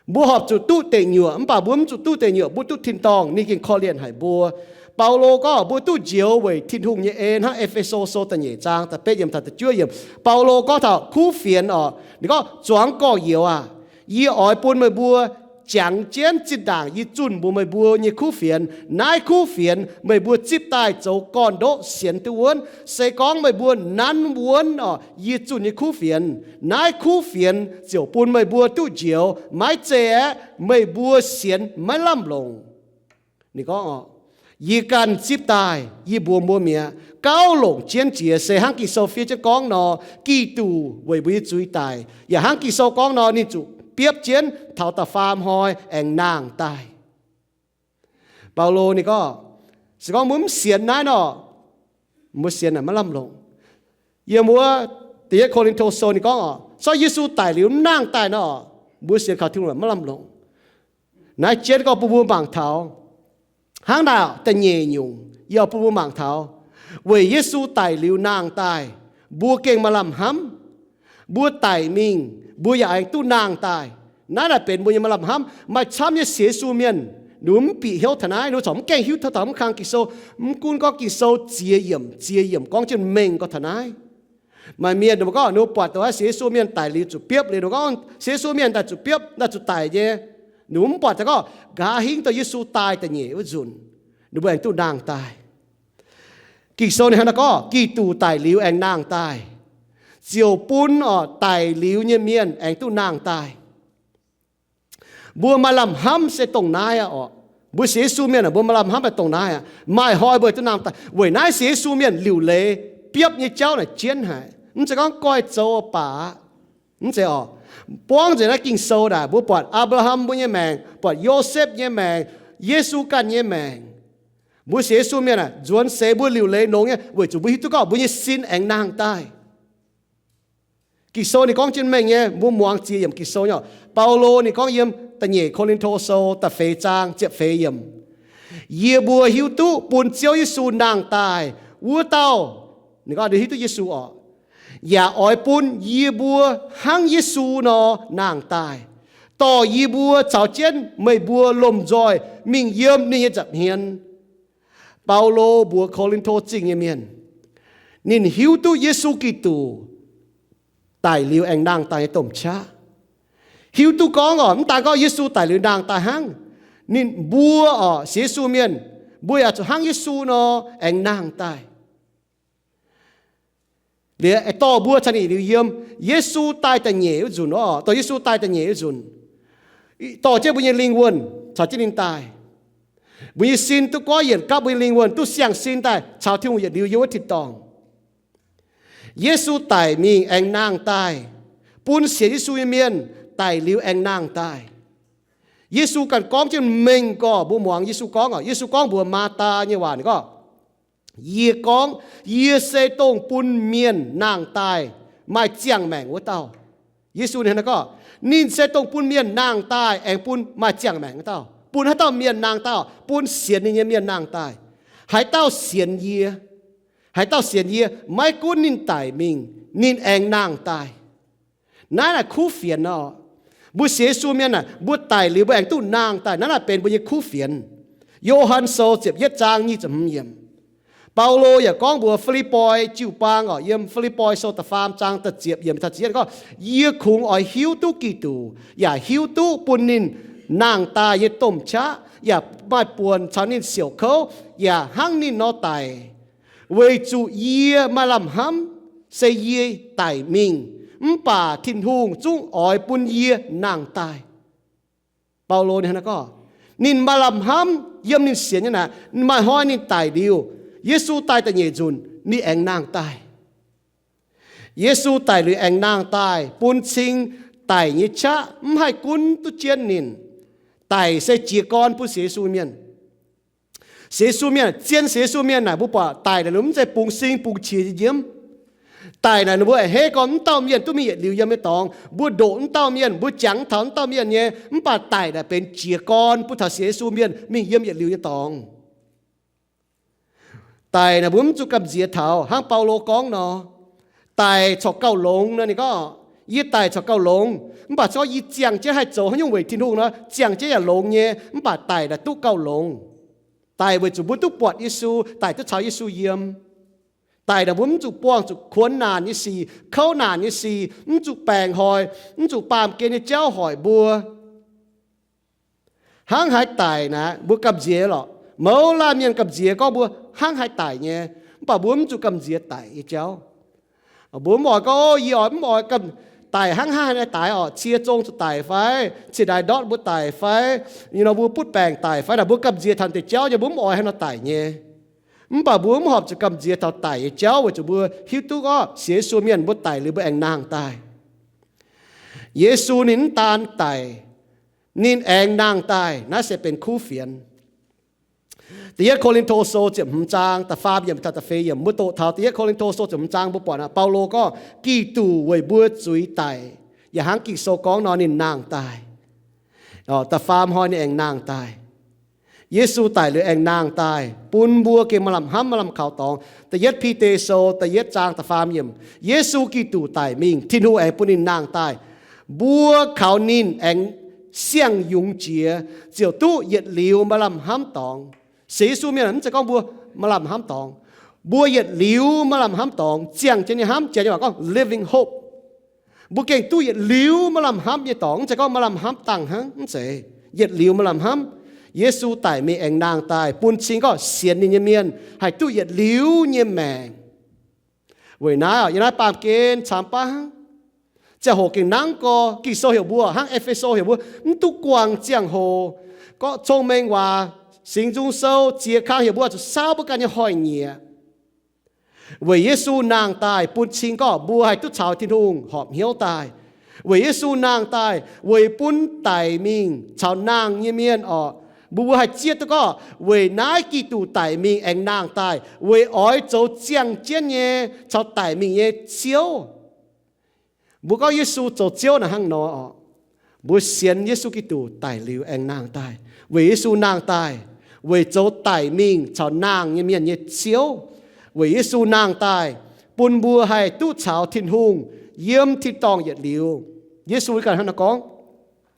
Mbuo horpc zuqc duqv deic nyuoqc, mv baac mbuo mv zuqc duqv deic nyuoqc, mbuo duqv tin-dorngh, ninh gengh korv-lienh haic mbuo. Baulo gorngv mbuo duqv njoux weic Tin-Hungh nyei en hnangv. E^fe^so Sou da'nyeic zaang da'betv yiemc taux da'juov yiemc, Baulo gorngv taux kuv fienx orqc, ninh gorngv, Zuangx gorx-youz aac, yie oix bun meih mbuo jangx jienv zinh ndaangc yie zunh mbuox meih mbuo nyei kuv fienx. Naaiv kuv fienx meih mbuo zipv daaih zoux gorn-ndoqv sienx duqv wuonv. Se gorngv meih mbuo nanv wuonv oc, yie zunh nyei kuv fienx, naaiv kuv fienx ziouc bun meih mbuo duqv njoux. Maiv zeiz aeqv, meih mbuo sienx maiv lamh longc. Ninh gorngv, yie ganh zipv daaih, yie mbuox mbuo mi'aqv, gauh longc jienv jiex se hnangv Ging-Sou fiev jienv gorngv nor, Giduc weic mbuo nyei zuiz daic. Yaac hnangv Ging-Sou gorngv nor, ninh zuqc biopv jienv taux da'faam hnoi aengx nangh daaih. Baulo ninh gorngv, se gorngv mbuo mv sienx naaiv nor, mbuo sienx naaic maiv lamh longc. Yiem wuov da'yietv Ko^lin^to Sou ninh gorngv oc, se gorngv Yesu daic liuz mv nangh daaih nor, mbuo sienx kaux Tin-Hungh maiv lamh longc. Naaiv jienv gorngv bun mbuo mangc taux hnangv naaic da'nyeic nyungc, yie bun mbuo mangc taux weic Yesu daic liuz nangh daaih, mbuo gengh maaih lamh hnamv. Mbuo daic mingh, mbuo yaac aengx duqv nangh daaih. Naaiv naaic benx mbuo nyei maaih lamh hnamv. Maaih camv nyei sienx Yesu mienh, ninh mbuo mv bieqc hnyouv taux naaiv, ninh mbuo corc mv gaengh hiuv taux taux mv kang Ging-Sou, mv gunv gorngv Ging-Sou ziex yiemc ziex yiemc gorngv jienv mengh gorngv taux naaiv. Maaih mienh ninh mbuo gorngv ninh mbuo buatc dongh naaiv sienx Yesu mienh daic liuz zuqc biopv liuz, ninh mbuo gorngv sienx Yesu mienh daaih zuqc biopv, daaih zuqc daic nyei. Ninh mbuo mv buatc daaih gorngv nqa'haav hingv dongh Yesu daaih da'nyeic wuov nzunc, ninh mbuo aengx duqv nangh daaih. Ging-Sou ninh hnangv naaiv gorngv, Giduc daic liuz aengx nangh daaih, ziouc bun oc daic liuz nyei mienh aengx duqv nangh daaih. Mbuo maaih lamh hnamv se dongh naaiv aqv oc. Mbuo sienx Yesu mienh aah, mbuo maaih lamh hnamv se dongh naaiv aqv. Maaih hnoi mbuo duqv nangh daaih. Weic naaiv sienx Yesu mienh liuc leiz biopv nyei jauv naaic jienv haic. Mv zeiz gorngv goiv zoux baac aqv. Mv zeiz oc. Buangv nzengc naaiv Ging-Sou naaic, mbuo buatc Apc^laa^ham mbuo nyei maengc, buatc Yosepv nyei maengc, Yesu ganh nyei maengc. Mbuo sienx Yesu mienh aah, nzuonx seix mbuo liuc leiz longx nyei weic zuqc mbuo hiuv duqv gorngv mbuo nyei sin aengx nangh daaih. Ging-Sou ninh gorngv jienv mengh nyei, mbuo muangx ziex yiemc Ging-Sou nyei. Baulo ninh gorngv yiem da'nyeic Ko^lin^to Sou da'feix zaang ziepc feix yiemc, yie mbuo hiuv duqv bun Ziouv Yesu nangh daaih wuov dauh, ninh gorngv hiuv duqv Yesu oc, yaac oix bun yie mbuo hnangv Yesu nor nangh daaih, dorh yie mbuo caux jienv meih mbuo lomh nzoih mingh yiem ninh nyei nza'hmien. Baulo mbuox Ko^lin^to Zingh nyei mienh, ninh hiuv duqv Yesu Giduc daic liuz aengx nangh daaih nyei domh qaqv. Hiuv duqv gorngv oc, mv daan gorngv Yesu daic liuz nangh daaih hnangv, ninh mbuo oc, sienx Yesu mienh, mbuo yaac zuqc hnangv Yesu nor aengx nangh daaih. Liuz aengx dorh mbuo caux ninh yietc liuz yiem. Yesu daaih da'nyeic wuov nzunc oc, dorh Yesu daaih da'nyeic wuov nzunc, dorh jienv mbuo nyei lingh wuonh caux jienv ninh daaih. Mbuo nyei sin duqv goiv yienc gapv, mbuo nyei lingh wuonh duqv siang-sin daaih caux Tin-Hungh yietc liuz yiem wuov tin-dorngh. Yesu daic mingh aengx nangh daaih, bun sienx Yesu nyei mienh daic liuz aengx nangh daaih. Yesu ganh gorngv jienv mengh gorx, mbuo muangx Yesu gorngv oc. Yesu gorngv mbuox Maa^taa nyei waac, ninh gorngv, yie gorngv, yie se dongh bun mienh nangh daaih maaih ziangh maengc wuov dauh. Yesu ninh gorngv, ninh se dongh bun mienh nangh daaih aengx bun maaih ziangh maengc wuov dauh, bun haaix dauh mienh nangh daaih, bun sienx ninh nyei mienh nangh daaih. Haaix dauh sienx yie, haaix dauh sienx yie, maiv gunv ninh daic mingh, ninh aengx nangh daaih. Naaiv naaic kuv fienx oc. Mbuo sienx Yesu mienh aah, mbuo daic liuz mbuo aengx duqv nangh daaih. Naaiv naaic benx mbuo nyei kuv fienx. Yo^han Sou ziepc yietv zaang nyic ziepc hmz yiemc. Baulo yaac gorngv mbuox Fi^lipv^poi jiu-baang oc, yiem Fi^lipv^poi Sou da'faam zaang da'ziepc yiemc, gorngv, yie kungx oix hiuv duqv Giduc, yaac hiuv duqv bun ninh nangh daaih nyei domh qaqv, yaac maaih buonc caux ninh siouc kouv, yaac hnangv ninh nor daic, weic zuqc yie maaih lamh hnamv se yie daic mingh, mv baac Tin-Hungh zungv oix bun yie nangh daaih. Baulo ninh gorngv, ninh maaih lamh hnamv yiem ninh sienx nyei naaic, maaih hnoi ninh daic liuz, Yesu daaih da'nyeic nzunc ninh aengx nangh daaih. Yesu daic liuz aengx nangh daaih bun cing daic nyei qaqv mv haih gunv duqv jienv ninh. Daic se jiez gorn bun sienx Yesu mienh. Sienx Yesu mienh, zien sienx Yesu mienh naaic, mbuo buatc daic naaic ninh mv zeiz bungx sing bungx qiex nyei nyiemv. Daic naaic ninh mbuo a'hneiv gorn mv dauh mienh duqv mingh yietc liuz yiem nyei dorngx. Mbuo ndoqc mv dauh mienh, mbuo jangx taux mv dauh mienh nyei, mv baac daic naaic benx jiez gorn bun taux sienx Yesu mienh mingh yiem yietc liuz nyei dorngx. Daic naaic mbuo mv zuqc gamh nziex taux, hnangv Baulo gorngv nor, daic corc gauh longx nor. Ninh gorngv, yie daic corc gauh longx, mv baac se gorngv yie ziangh jienv haih zoux haaix nyungc weic Tin-Hungh nor, ziangh jienv yaac longx nyei. Mv baac daic naaic duqv gauh longx. Daic weic zuqc mbuo duqv buatc Yesu, daic duqv caux Yesu yiem. Daic naaic mbuo mv zuqc buangh zuqc kuonx naanc nyei sic, kouv naanc nyei sic, mv zuqc baengc hoic, mv zuqc baamh gen nyei jauv hoic mbuo. Hnangv haaix daic naaic mbuo gamh nziex lorqc. Mouz laanh mienh gamh nziex gorngv mbuo hnangv haaix daic nyei, mv baac mbuo mv zuqc gamh nziex daic nyei jauv. Mbuo mv oix gorngv, o, yie oix mv oix daic hnangv haaix daic orqc, cie zong zuqc daic fai, ciex ndaix ndortv mbuo daic fai, nor mbuo butv baengc daic fai, naaic mbuo gamh nziex taux deix jauv nyei, mbuo mv oix haaix nor daic nyei. Mv baac mbuo mv horpc zuqc gamh nziex taux daic nyei jauv weic zuqc mbuo hiuv duqv gorngv sienx Yesu mienh mbuo daic liuz mbuo aengx nangh daaih. Yesu ninh mv daan daic, ninh aengx nangh daaih. Naaiv se benx kuv fienx. Da'yietv Ko^lin^to Sou ziepc hmz zaang da'faam yiemc taux da'feix yiemc, mbuo doqc taux Da'yietv Ko^lin^to Sou ziepc hmz zaang mbuo buatc aqv, Baulo gorngv, Giduc weic mbuo zuiz daic, yaac hnangv Ging-Sou gorngv nor ninh nangh daaih. Da'faam hnoi ninh aengx nangh daaih. Yesu daic liuz aengx nangh daaih bun mbuo gengh maaih lamh hnamv maaih lamh kaux dorngx. Da'yietv Bide Sou da'yietv zaang da'faam yiemc, Yesu Giduc daic mingh, Tin-Hungh aengx bun ninh nangh daaih. Mbuo kaux ninh aengx siang-yungz jiex, ziouc duqv yietc liuz maaih lamh hnamv dorngx. Sienx Yesu mienh mv zeiz gorngv mbuo maaih lamh hnamv dorngx. Mbuo yietc liuz maaih lamh hnamv dorngx, ziangh jienv nyei hnamv, janx nyei waac gorngv living hope. Mbuo gengh duqv yietc liuz maaih lamh hnamv nyei dorngx, mv zeiz gorngv maaih lamh hnamv dangh hnangv, mv zeiz. Yietc liuz maaih lamh hnamv. Yesu daic mingh aengx nangh daaih bun cing gorngv sienx ninh nyei mienh haih duqv yietc liuz nyei maengc. Weic naaiv, yiem naaiv baamh gen camx baav hnangv. Ziangh hoc gengh nangv gorx. Ging-Sou heuc mbuo hnangv E^fe^so heuc mbuo mv duqv guangc ziangh hoc, gorngv cong-mengh waac, Singx Nzung Sou, ziex kang heuc mbuo zuqc saauv mbuo ganh nyei hnoi-nyieqc. Weic Yesu nangh daaih bun cing gorngv mbuo haih duqv caux Tin-Hungh horpc hnyouv daaih. Weic Yesu nangh daaih weic bun daic mingh caux nangh nyei mienh orqc, mbuo mbuo haih zieqv duqv gorngv weic naaiv Giduc daic mingh aengx nangh daaih weic oix zoux ziangh jienv nyei caux daic mingh nyei Ziouv. Mbuo gorngv Yesu zoux Ziouv naaic hnangv nor orqc, mbuo sienx Yesu Giduc daic liuz aengx nangh daaih. Weic Yesu nangh daaih weic zoux daic mingh caux nangh nyei mienh nyei Ziouv. Weic Yesu nangh daaih bun mbuo haih duqv caux Tin-Hungh yiem tin-dorngh yietc liuz. Yesu ganh hnangv naaiv gorngv,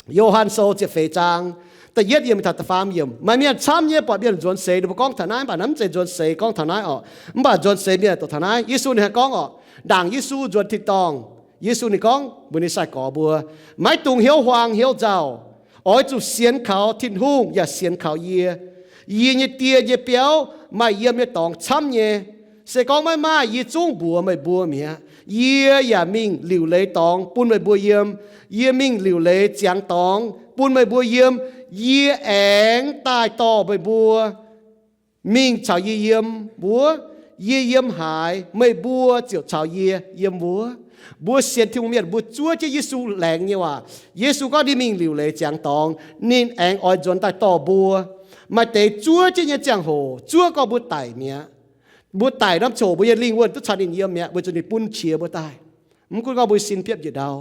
Yo^han Sou ziepc feix zaang da'yietv yiemc taux da'faam yiemc, maaih mienh camv nyei buatc mienh nzuonx seix ninh mbuo gorngv taux naaiv, mv baac naaiv mv zeiz nzuonx seix gorngv taux naaiv orqc, mv baac nzuonx seix mienh doqc taux naaiv. Yesu ninh hnangv gorngv orqc, ndaangc Yesu nzuonx tin-dorngh, Yesu ninh gorngv mbuox ninh sai-gorx mbuo, maiv dungx hnyouv huaang hnyouv nzauh, oix zuqc sienx kaux Tin-Hungh yaac sienx kaux yie. Yie nyei Die nyei biauv maaih yiem nyei dorngx camv nyei. Se gorngv maiv maaih, yie zungv mbuox meih mbuo mi'aqv. Yie yaac mingh liuc leiz dorngx bun meih mbuo yiem. Yie mingh liuc leiz ziangx dorngx bun meih mbuo yiem. Yie aengx daaih dorh meih mbuo mingh caux yie yiem wuov. Yie yiem haaix, meih mbuo ziouc caux yie yiem wuov. Mbuo sienx Tin-Hungh mienh mbuo zuov jienv Yesu laengz nyei waac. Yesu gorngv ninh mingh liuc leiz ziangx dorngx, ninh aengx oix nzuonx daaih dorh mbuo. Maaih deix zuov jienv nyei ziangh hoc zuov gorngv mbuo daic mi'aqv. Mbuo daic norm ziangh hoc mbuo nyei lingh wuonh duqv caux ninh yiem mi'aqv, weic zuqc ninh bun qiex mbuo daaih. Mv gunv gorngv mbuo sin biopv njiec ndau,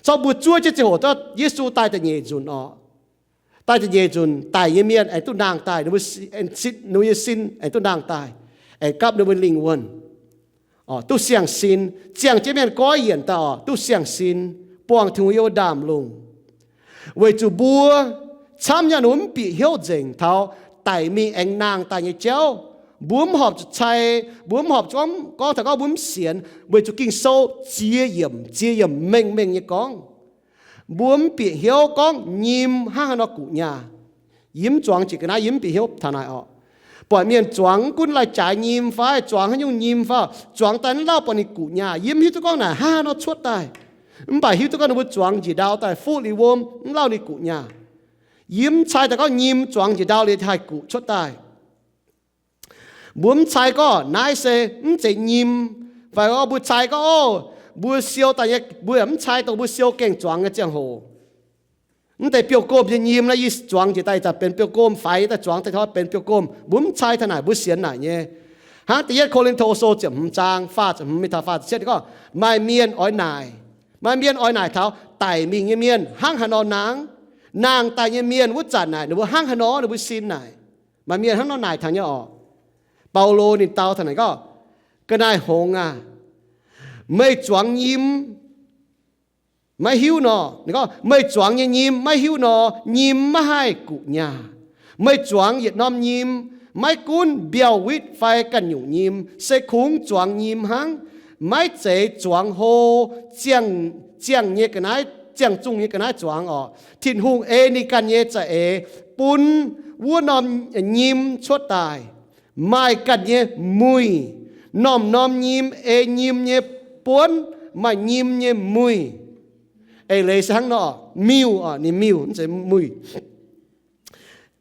corc mbuo zuov jienv ziangh hoc, Yesu daaih da'nyeic nzunc orqc. Daaih da'nyeic nzunc daic nyei mienh aengx duqv nangh daaih, ninh mbuo nyei sin aengx duqv nangh daaih, aengx gapv ninh mbuo lingh wuonh, duqv siang-sin. Ziangh jienv mienh goiv yienc daaih orqc, duqv siang-sin, buangh Tin-Hungh yiem wuov ndaamv-lungh. Weic zuqc mbuo camv nyei, ninh mbuo mv bieqc hnyouv nzengc taux daic mingh aengx nangh daaih nyei jauv. Mbuo mv horpc zuqc cai, mbuo mv horpc zuqc gorngv taux gorngv mbuo mv sienx, weic zuqc Ging-Sou ziex yiemc, ziex yiemc mengh mengh nyei gorngv. Mbuo mv bieqc hnyouv gorngv nyim hnangv haaix nor guqc nyaah. Yie mv zuangx jiex ga'naaiv, yie mv bieqc hnyouv taux naaic orqc. Buatc mienh zuangx mv gunv lai jaaix nyim fai zuangx haaix nyungc nyim fai, zuangx daaih mv lauh buatc ninh guqc nyaah. Yie mv hiuv duqv gorngv naaic hnangv haaix nor cuotv daaih, mv baac hiuv duqv gorngv ninh mbuo zuangx njiec ndau daaih fuqv liuz wuom mv lauh ninh guqc nyaah. Yie mv cai daaih gorngv nyim zuangx njiec ndau liuz haih guqc cuotv daaih. Mbuo mv cai gorngv naaiv se mv zeiz nyim, fai gorngv mbuo cai gorngv, o, mbuo siou daaih nyei, mbuo yaac mv cai dongh mbuo siou gengh zuangx nyei ziangh hoc. Mv deix biouv-gomh nyei nyim naaiv yie zuangx njiec daaih ih zanc benx biouv-gomh, faix daaih zuangx daaih taux benx biouv-gomh. Mbuo mv cai taux naaic, mbuo sienx naaic nyei. Hnangv da'yietv Ko^lin^to Sou ziepc hmz zaang faah ziepc hmz mingh taux faah ziepc cietv gorngv, maaih mienh oix naaic, maaih mienh oix naaic taux daic mingh nyei mienh hnangv haaix nor nangh. Nangh daaih nyei mienh wuov zanc naaic ninh mbuo hnangv haaix nor ninh mbuo sin naaic. Maaih mienh hnangv nor naaic taux nyei orqc. Baulo ninh dau taux naaic gorngv, ga'naaiv hngongx aac, meih zuangx nyim maiv hiuv nor, ninh gorngv, meih zuangx nyei nyim maiv hiuv nor, nyim maiv haih guqc nyaah. Meih zuangx yietc norm nyim, maiv gunv mbiauh witv fai ganh nyungc nyim, se kungx zuangx nyim hnangv, maiv zeiz zuangx hlo ziangh, ziangh nyei ga'naaiv ziangh zungh nyei ga'naaiv zuangx orqc. Tin-Hungh ei ninh ganh nyei za'eix bun wuov norm nyim cuotv daaih, maaih ganh nyei muic. Norm-norm nyim ei nyim nyei buonv, maaih nyim nyei muic. Eix leiz se hnangv nor, miuc, ninh miuc, mv zeiz muic.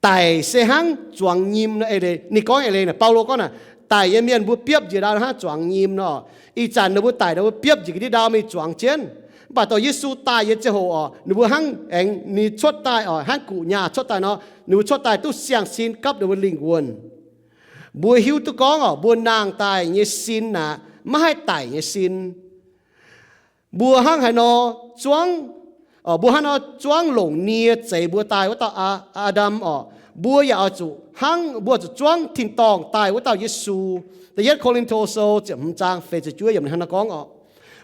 Daic se hnangv zuangx nyim nor. Ninh gorngv eix leiz naaic, Baulo gorngv naaic, daic nyei mienh mbuo biopv njiec ndau hnangv zuangx nyim nor. Ih zanc ninh mbuo daic, ninh mbuo biopv njiec ga'ndiev ndau mingh zuangx jienv. Mv baac dorh Yesu daaih nyei ziangh hoc orqc, ninh mbuo hnangv aengx ninh cuotv daaih orqc, hnangv guqc nyaah cuotv daaih nor, ninh mbuo cuotv daaih duqv siang-sin gapv ninh mbuo lingh wuonh. Mbuo hiuv duqv gorngv orqc, mbuo nangh daaih nyei sin aqv, maiv haih daic nyei sin. Mbuo hnangv haaix nor zuangv, mbuo hnangv nor zuangv longc nie zeix mbuo daaih wuov dauh Aa^ndam orqc, mbuo yaac oix zuqc hnangv, mbuo zuqc zuangv tin-dorngh daaih wuov dauh Yesu. Da'yietv Ko^lin^to Sou ziepc hmz zaang feix ziepc juov yiemc hnangv nor gorngv orqc,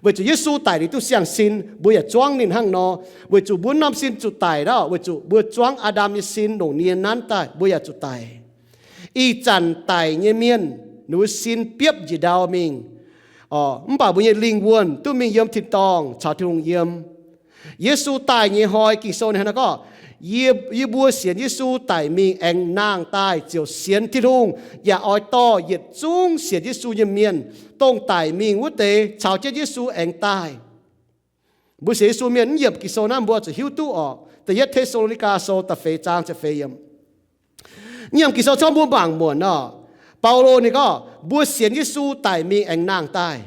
weic zuqc Yesu daic liuz duqv siang-sin, mbuo yaac zuangv ninh hnangv nor. Weic zuqc mbuo norm sin zuqc daic aqv, weic zuqc mbuo zuangv Aa^ndam nyei sin longc nie nanv daaih, mbuo yaac zuqc daic. Ih zanc daic nyei mienh, ninh mbuo sin biopv njiec ndau mingh, mv baac mbuo nyei lingh wuonh duqv mingh yiem tin-dorngh caux Tin-Hungh yiem. Yesu daaih nyei hnoi, Ging-Sou ninh hnangv nor gorngv, yie, yie mbuo sienx Yesu daic mingh aengx nangh daaih ziouc sienx Tin-Hungh, yaac oix dorh yietc zungv sienx Yesu nyei mienh, dongh daic mingh wuov deix, caux jienv Yesu aengx daaih. Mbuo sienx Yesu mienh mv yiemc Ging-Sou naaiv mbuo zuqc hiuv duqv orqc. Da'yietv Te^saa^lo^ni^gaa Sou da'feix zaang ziepc feix yiemc. Yiem Ging-Sou corc mbuo mangc muonc orqc, Baulo ninh gorngv mbuo sienx Yesu daic mingh aengx nangh daaih.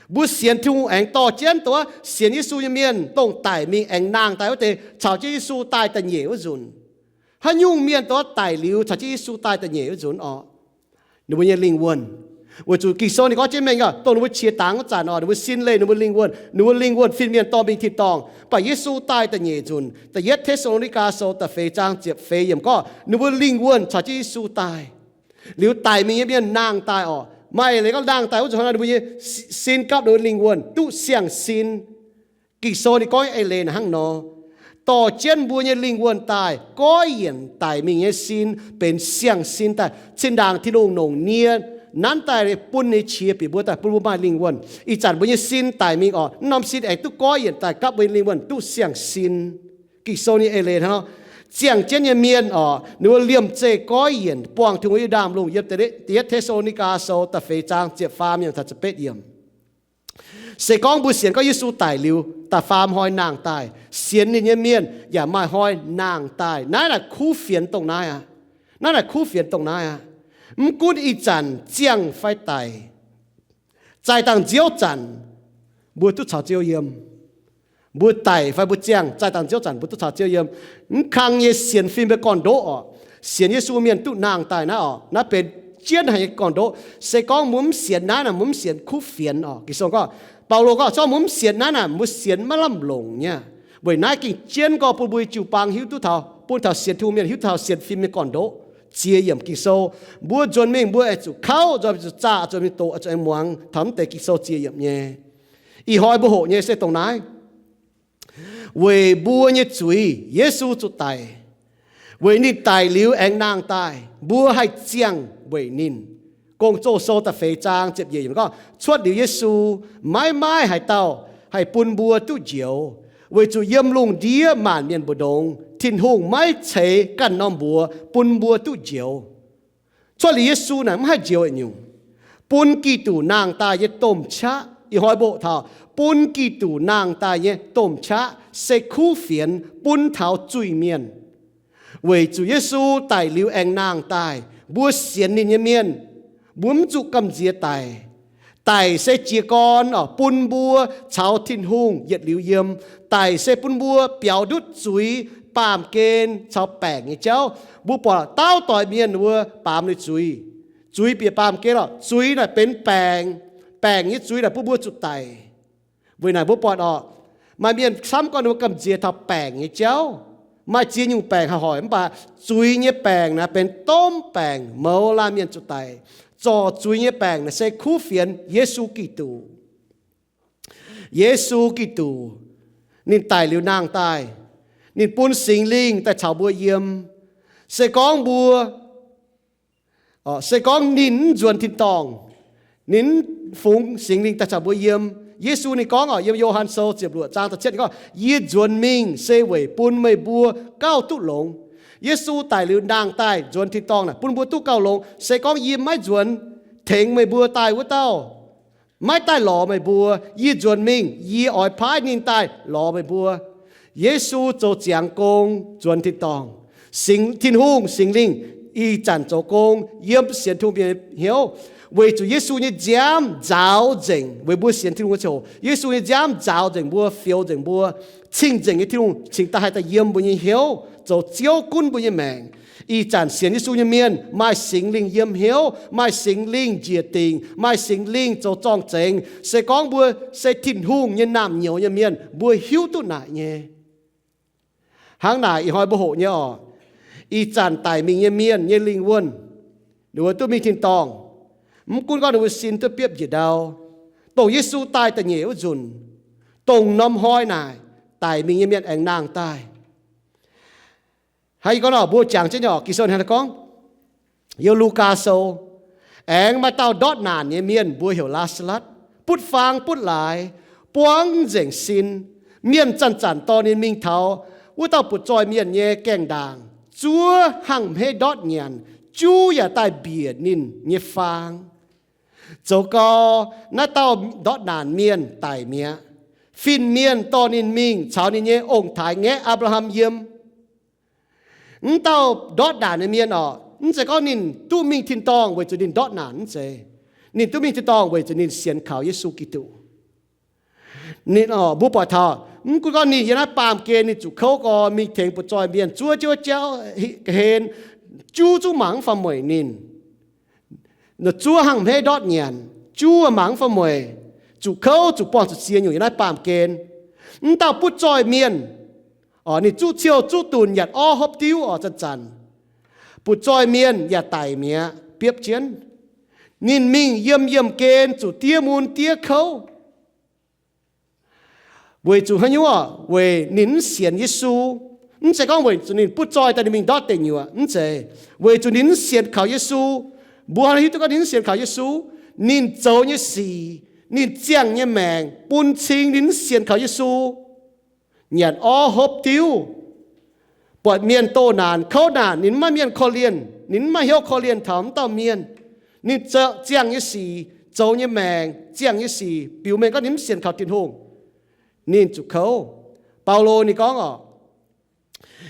Mbuo sienx Tin-Hungh aengx dorh jienv dongh wuov sienx Yesu nyei mienh dongh daic mingh aengx nangh daaih wuov deix caux jienv Yesu daaih da'nyeic wuov nzunc. Haaix nyungc mienh dongh wuov daic liuz caux jienv Yesu daaih da'nyeic wuov nzunc orqc, ninh mbuo nyei lingh wuonh, weic zuqc Ging-Sou ninh gorngv jienv mengh, dongh ninh mbuo qiex dangx wuov zanc orqc, ninh mbuo sin leih ninh mbuo lingh wuonh, ninh mbuo lingh wuonh fin-mienh dorh mingh tin-dorngh. Mv baac Yesu daaih da'nyeic nzunc, Da'yietv Te^saa^lo^ni^gaa Sou da'feix zaang ziepc feix yiemc gorngv ninh mbuo lingh wuonh caux jienv Yesu daaih. Liuz daic mingh nyei mienh nangh daaih orqc, maaih leiz gorngv nangh daaih wuov nzunc hnoi ninh mbuo nyei sin gapv ninh mbuo lingh wuonh duqv siang-sin. Ging-Sou ninh gorngv eix leiz naaic hnangv nor, dorh jienv mbuo nyei lingh wuonh daaih, goiv yienc daic mingh nyei sin benx siang-sin daaih, cin-ndaangc Tin-Hungh longc nie nanv daaih bun ninh qiex bieqc mbuo daaih bun mbuo maaih lingh wuonh. Ih zanc mbuo nyei sin daic mingh orqc, mv norm sin aengx duqv goiv yienc daaih gapv mbuo nyei lingh wuonh duqv siang-sin. Ging-Sou nyei eix leiz hnangv nor, ziangh jienv nyei mienh orqc, ninh mbuo liemh zeih goiv yienc buangh Tin-Hungh nyei ndaamv-lungh yiem Da'yietv Te^saa^lo^ni^gaa Sou da'feix zaang ziepc faam yiemc taux ziepc betv yiemc. Se gorngv mbuo sienx gorngv Yesu daic liuz da'faam hnoi nangh daaih, sienx ninh nyei mienh yaac maaih hnoi nangh daaih. Naaiv naaic kuv fienx dongh naaiv aqv. Naaiv naaic kuv fienx dongh naaiv aqv. Mv gunv ih zanc ziangh fai daic, zaih dangh nziouv zanc, mbuo duqv caux Ziouv yiem. Mbuo daic fai mbuo ziangh, zaih dangh nziouv zanc mbuo duqv caux Ziouv yiem. Mv kang nyei sienx fim nyei gorn-ndoqv orqc, sienx Yesu mienh duqv nangh daaih naaiv orqc, naaiv benx jienv haic nyei gorn-ndoqv. Se gorngv mbuo mv sienx naaiv naaic, mbuo mv sienx kuv fienx orqc. Ging-Sou gorngv, Baulo gorngv, zorqv mbuo mv sienx naaiv naaic, mbuo sienx maiv lamh longc nyei. Weic naaiv ging jienv gorngv bun mbuo nyei jiu-baang hiuv duqv taux, bun taux sienx Tin-Hungh mienh hiuv duqv taux sienx fim nyei gorn-ndoqv. Ziex yiemc Ging-Sou, mbuo nzuonx mingh mbuo oix zuqc kauv, nzuonx mingh zuqc zaah, nzuonx mingh doqc, oix zuqc aengx muangx taux mv deix Ging-Sou ziex yiemc nyei. Ih hnoi mbuo hoqc nyei se dongh naaiv. Weic mbuo nyei zuiz Yesu zuqc daic, weic ninh daic liuz aengx nangh daaih, mbuo haih ziangh weic ninh. Gong-Zoh Sou da'feix zaang ziepc nyeic yiemc gorngv, cuotv liuz Yesu, maiv maaih haaix dauh haih bun mbuo duqv njoux, weic zuqc yiem lungh ndiev maanc mienh mbu'ndongx Tin-Hungh maiv ceix ganh norm mbuox bun mbuo duqv njoux. Cuotv liuz Yesu naaic mv haih njoux nyungc. Bun Giduc nangh daaih nyei domh qaqv, ih hnoi mbuo hoqc taux bun Giduc nangh daaih nyei domh qaqv se kuv fienx bun taux zuiz-mienh. Weic zuqc Yesu daic liuz aengx nangh daaih, mbuo sienx ninh nyei mienh, mbuo mv zuqc gamh nziex daic. Daic se jiez gorn orqc, bun mbuo caux Tin-Hungh yietc liuz yiem. Daic se bun mbuo biaux ndutv zuiz, baamh gen caux baengc nyei jauv. Mbuo buatc dauh doic mienh wuov baamz ninh zuiz. Zuiz bieqc baamh gen orqc, zuiz naaic benx baengc. Baengc nyei zuiz naaic bun mbuo zuqc daic. Weic naaic mbuo buatc orqc, maaih mienh camv gorngv ninh mbuo gamh nziex taux baengc nyei jauv. Maaih ziex nyungc baengc haih hoic, mv baac zuiz nyei baengc naaic benx domh baengc mouz laanh mienh zuqc daic. Zorc zuiz nyei baengc naaic se kuv fienx Yesu Giduc. Yesu Giduc, ninh daic liuz nangh daaih, ninh bun Singx Lingh daaih caux mbuo yiem. Se gorngv mbuo, se gorngv ninh mv nzuonx tin-dorngh, ninh mv fungx Singx Lingh daaih caux mbuo yiem, Yesu ninh gorngv oc, yiem Yo^han Sou ziepc luoqc zaang da'cietv ninh gorngv, Yie nzuonx mingh se weic bun meih mbuo gauh duqv longx. Yesu daic liuz nangh daaih nzuonx tin-dorngh naaic bun mbuo duqv gauh longx. Se gorngv yie maiv nzuonx tengx meih mbuo daaih wuov dauh maiv daaih lorz meih mbuo, yie nzuonx mingh, yie oix paaiv ninh daaih lorz meih mbuo. Yesu zoux ziangx gong nzuonx tin-dorngh. Singx, Tin-Hungh Singx Lingh ih zanc zoux gong yiem sienx Tin-Hungh mienh hnyouv, weic zuqc Yesu nyei nziaamv nzaaux nzengc weic mbuo sienx Tin-Hungh nyei ziangh hoc. Yesu nyei nziaamv nzaaux nzengc mbuo, fioux nzengc mbuo, cing-nzengc nyei Tin-Hungh cingx daaih haih daaih yiem mbuo nyei hnyouv, zoux Ziouv gunv mbuo nyei maengc. Ih zanc sienx Yesu nyei mienh maaih Singx Lingh yiem hnyouv, maaih Singx Lingh njiec dingc, maaih Singx Lingh zoux zorng-zengx. Se gorngv mbuo se Tin-Hungh nyei naamh nyouz nyei mienh, mbuo hiuv duqv naaic nyei. Hnangv naaic ih hnoi mbuo hoqc nyei oc, ih zanc daic mingh nyei mienh nyei lingh wuonh, ninh mbuo duqv mingh tin-dorngh. Mv gunv gorngv ninh mbuo sin duqv biopv njiec ndau, dongh Yesu daaih da'nyeic wuov nzunc, dongh norm hnoi naaic daic mingh nyei mienh aengx nangh daaih. Hnangv yie gorngv nor, mbuo jangx jienv nyei oc, Ging-Sou hnangv naaiv gorngv, yiem Lugaa Sou, aengx maaih dauh ndortv naanc nyei mienh, mbuo heuc Laa^saa^latv, butv faang butv laaix, buangv nzengc sin. Mienh zanc-zanc dorh ninh mingh taux wuov dauh butv-zoih mienh nyei gaengh ndaangc, zuov hnangv hmeiv ndortv nyanc, juv yaac daaih mbiec ninh nyei faang. Zoux gau, naaiv dauh ndortv naanc mienh daic mi'aqv. Fin-mienh dorh ninh mingh caux ninh nyei ong-taaix-ngaeqv, Apc^laa^ham, yiem. Mv dauh ndortv naanc nyei mienh oc, mv zeiz gorngv ninh duqv mingh tin-dorngh weic zuqc ninh ndortv naanc, mv zeiz. Ninh duqv mingh tin-dorngh weic zuqc ninh sienx kaux Yesu Giduc. Ninh, mbuo buatc taux, mv gunv gorngv ninh yiem naaiv baamh gen ninh zuqc kouv gorx, mingh tengx butv-zoih mienh zuov jienv wuov jauv ga'hlen, juv zungv mangc mv fai mueic ninh. Zuov hnangv hmeiv ndortv nyanc, juv mangc mv fai mueic, zuqc kouv, zuqc buangh zuqc sie nyungc yiem naaiv baamh gen. Mv dauh butv-zoih mienh, ninh zuqv ciouh zuqv dunc, yaac orv hopv diuv oc, zanc-zanc. Butv-zoih mienh yaac daic mi'aqv, biopv jienv. Ninh mingh yiem yiemh gen zuqc diev mun diev kouv. Weic zuqc haaix nyungc? Weic ninh mv sienx Yesu. Mv zeiz gorngv weic zuqc ninh butv-zoih daaih ninh mingh ndortv deic nyuoqc, mv zeiz. Weic zuqc ninh mv sienx kaux Yesu. Mbuo hiuv duqv gorngv ninh mv sienx kaux Yesu, ninh zoux nyei sic, ninh ziangh nyei maengc bun cing ninh mv sienx kaux Yesu, nyanc orv hopv diuv, buatc mienh doh naanc kouv naanc, ninh mv maaih mienh korv-lienh, ninh mv maaih hnyouv korv-lienh taux mv dauh mienh. Ninh ziangh nyei sic, zoux nyei maengc, ziangh nyei sic biux mengh gorngv ninh mv sienx kaux Tin-Hungh, ninh zuqc kouv. Baulo ninh gorngv oc,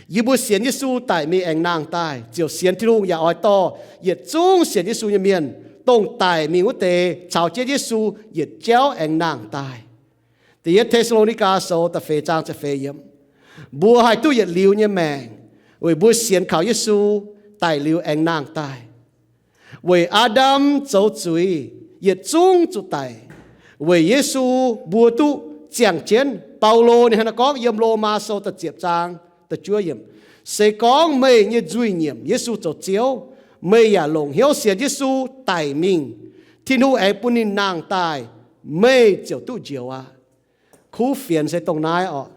yie mbuo sienx Yesu daic mingh aengx nangh daaih, ziouc sienx Tin-Hungh yaac oix dorh yietc zungv sienx Yesu nyei mienh, dongh daic mingh wuov deix caux jienv Yesu yietc jauv aengx nangh daaih. Da'yietv Te^saa^lo^ni^gaa Sou da'feix zaang ziepc feix yiemc. Mbuo haih duqv yietc liuz nyei maengc weic mbuo sienx kaux Yesu, daic liuz aengx nangh daaih. Weic Aa^ndam zoux zuiz, yietc zungv zuqc daic. Weic Yesu, mbuo duqv ziangh jienv. Baulo ninh hnangv naaiv gorngv yiem Lomaa Sou da'ziepc zaang da'juov yiemc, se gorngv meih nyei nzuih nyiemc Yesu zoux Ziouv, meih yaac longc hnyouv sienx Yesu daic mingh, Tin-Hungh aengx bun ninh nangh daaih, meih ziouc duqv njoux aqv. Kuv fienx se dongh naaiv oc.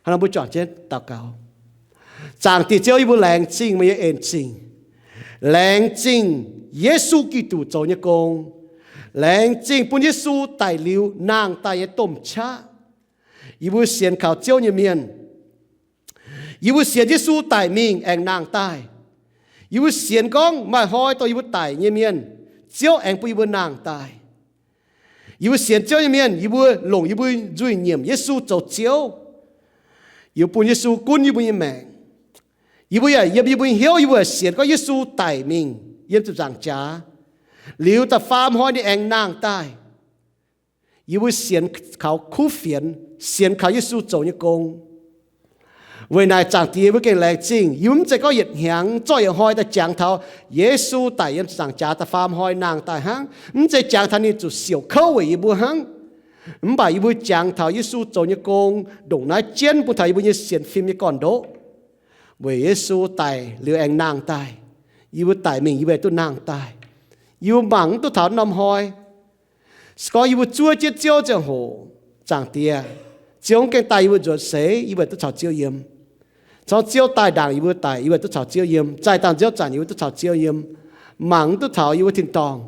Hnangv naaiv mbuo juangc jienv daux gaux. Zaangc Diex Ziouv, yie mbuo laengz zingh meih nyei en zingh, laengz zingh Yesu Giduc zoux nyei gong, laengz zingh bun Yesu daic liuz nangh daaih nyei domh qaqv. Yie mbuo sienx kaux Ziouv nyei mienh, yie mbuo sienx Yesu daic mingh aengx nangh daaih. Yie mbuo sienx gorngv maaih hnoi dongh yie mbuo daic nyei mienh, Ziouv aengx bun yie mbuo nangh daaih. Yie mbuo sienx Ziouv nyei mienh, yie mbuo longc yie mbuo nzuih nyiemc Yesu zoux Ziouv. Yie mbuo bun Yesu gunv yie mbuo nyei maengc. Yie mbuo yaac yiem yie mbuo nyei hnyouv yie mbuo yaac sienx gorngv Yesu daic mingh yiem ziepc nzaangc jaax, liuz da'faam hnoi ninh aengx nangh daaih. Yie mbuo sienx kaux kuv fienx, sienx kaux Yesu zoux nyei gong. Weic naaic Zaangc Diex, yie mbuo gengh laengz zingh. Yie mbuo mv zeiz gorngv yietc hnyangx zorqv yietc hnoi daaih jangx taux Yesu daic yiem ziepc nzaangc jaax da'faam hnoi nangh daaih hnangv. Mv zeiz jangx taux ninh zuqc siouc kouv weic yie mbuo hnangv. Mv baac yie mbuo jangx taux Yesu zoux nyei gong ndongc naaiv jienv bun taux yie mbuo nyei sienx fim nyei gorn-ndoqv. Weic Yesu daic liuz aengx nangh daaih. Yie mbuo daic mingh yie mbuo aengx duqv nangh daaih. Yie mbuo mangc mv duqv taux norm hnoi. Se gorngv yie mbuo zuov jienv Ziouv ziangh hoc, Zaangc Diex, Ziouv mv gaengh daaih yie mbuo nzuonx seix, yie mbuo aengx duqv caux Ziouv yiem. Corc Ziouv daaih ndaangc yie mbuo daic, yie mbuo aengx duqv caux Ziouv yiem. Zaih dangh Ziouv zanc yie mbuo duqv caux Ziouv yiem. Mangc mv duqv taux yie mbuo tin-dorngh.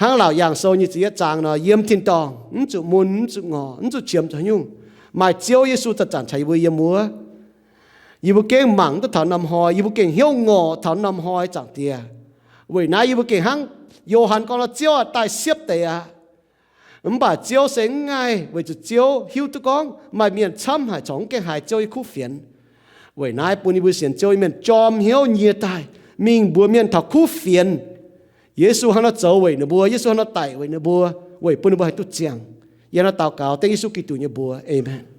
Hnangv Laauc Yaangh Sou nyei ziepc yietv zaang nor, yiem tin-dorngh mv zuqc mun, mv zuqc ngorc, mv zuqc qiemx zoux haaix nyungc. Maaih Ziouv Yesu zanc-zanc caux yie mbuo yiem wuov. Yie mbuo gengh mangc duqv taux norm hnoi, yie mbuo gengh hnyouv ngorc taux norm hnoi, Zaangc Diex. Weic naaiv yie mbuo gengh hnangv Yo^han gorngv nor, Ziouv aah, daaih siepv deix aqv. Mv baac Ziouv se mv ngaih, weic zuqc Ziouv hiuv duqv gorngv maaih mienh camv haic corc mv gaengh haiz Ziouv nyei kuv fienx. Weic naaiv bun yie mbuo sienx Ziouv nyei mienh jorm hnyouv nyie daaih, mingh mbuox mienh taux kuv fienx. Yesu hnangv nor zoux weic ninh mbuo, Yesu hnangv nor daic weic ninh mbuo, weic bun ninh mbuo haih duqv ziangh. Yie hnangv nor daux gaux dengv Yesu Giduc nyei mbuox. Aamen.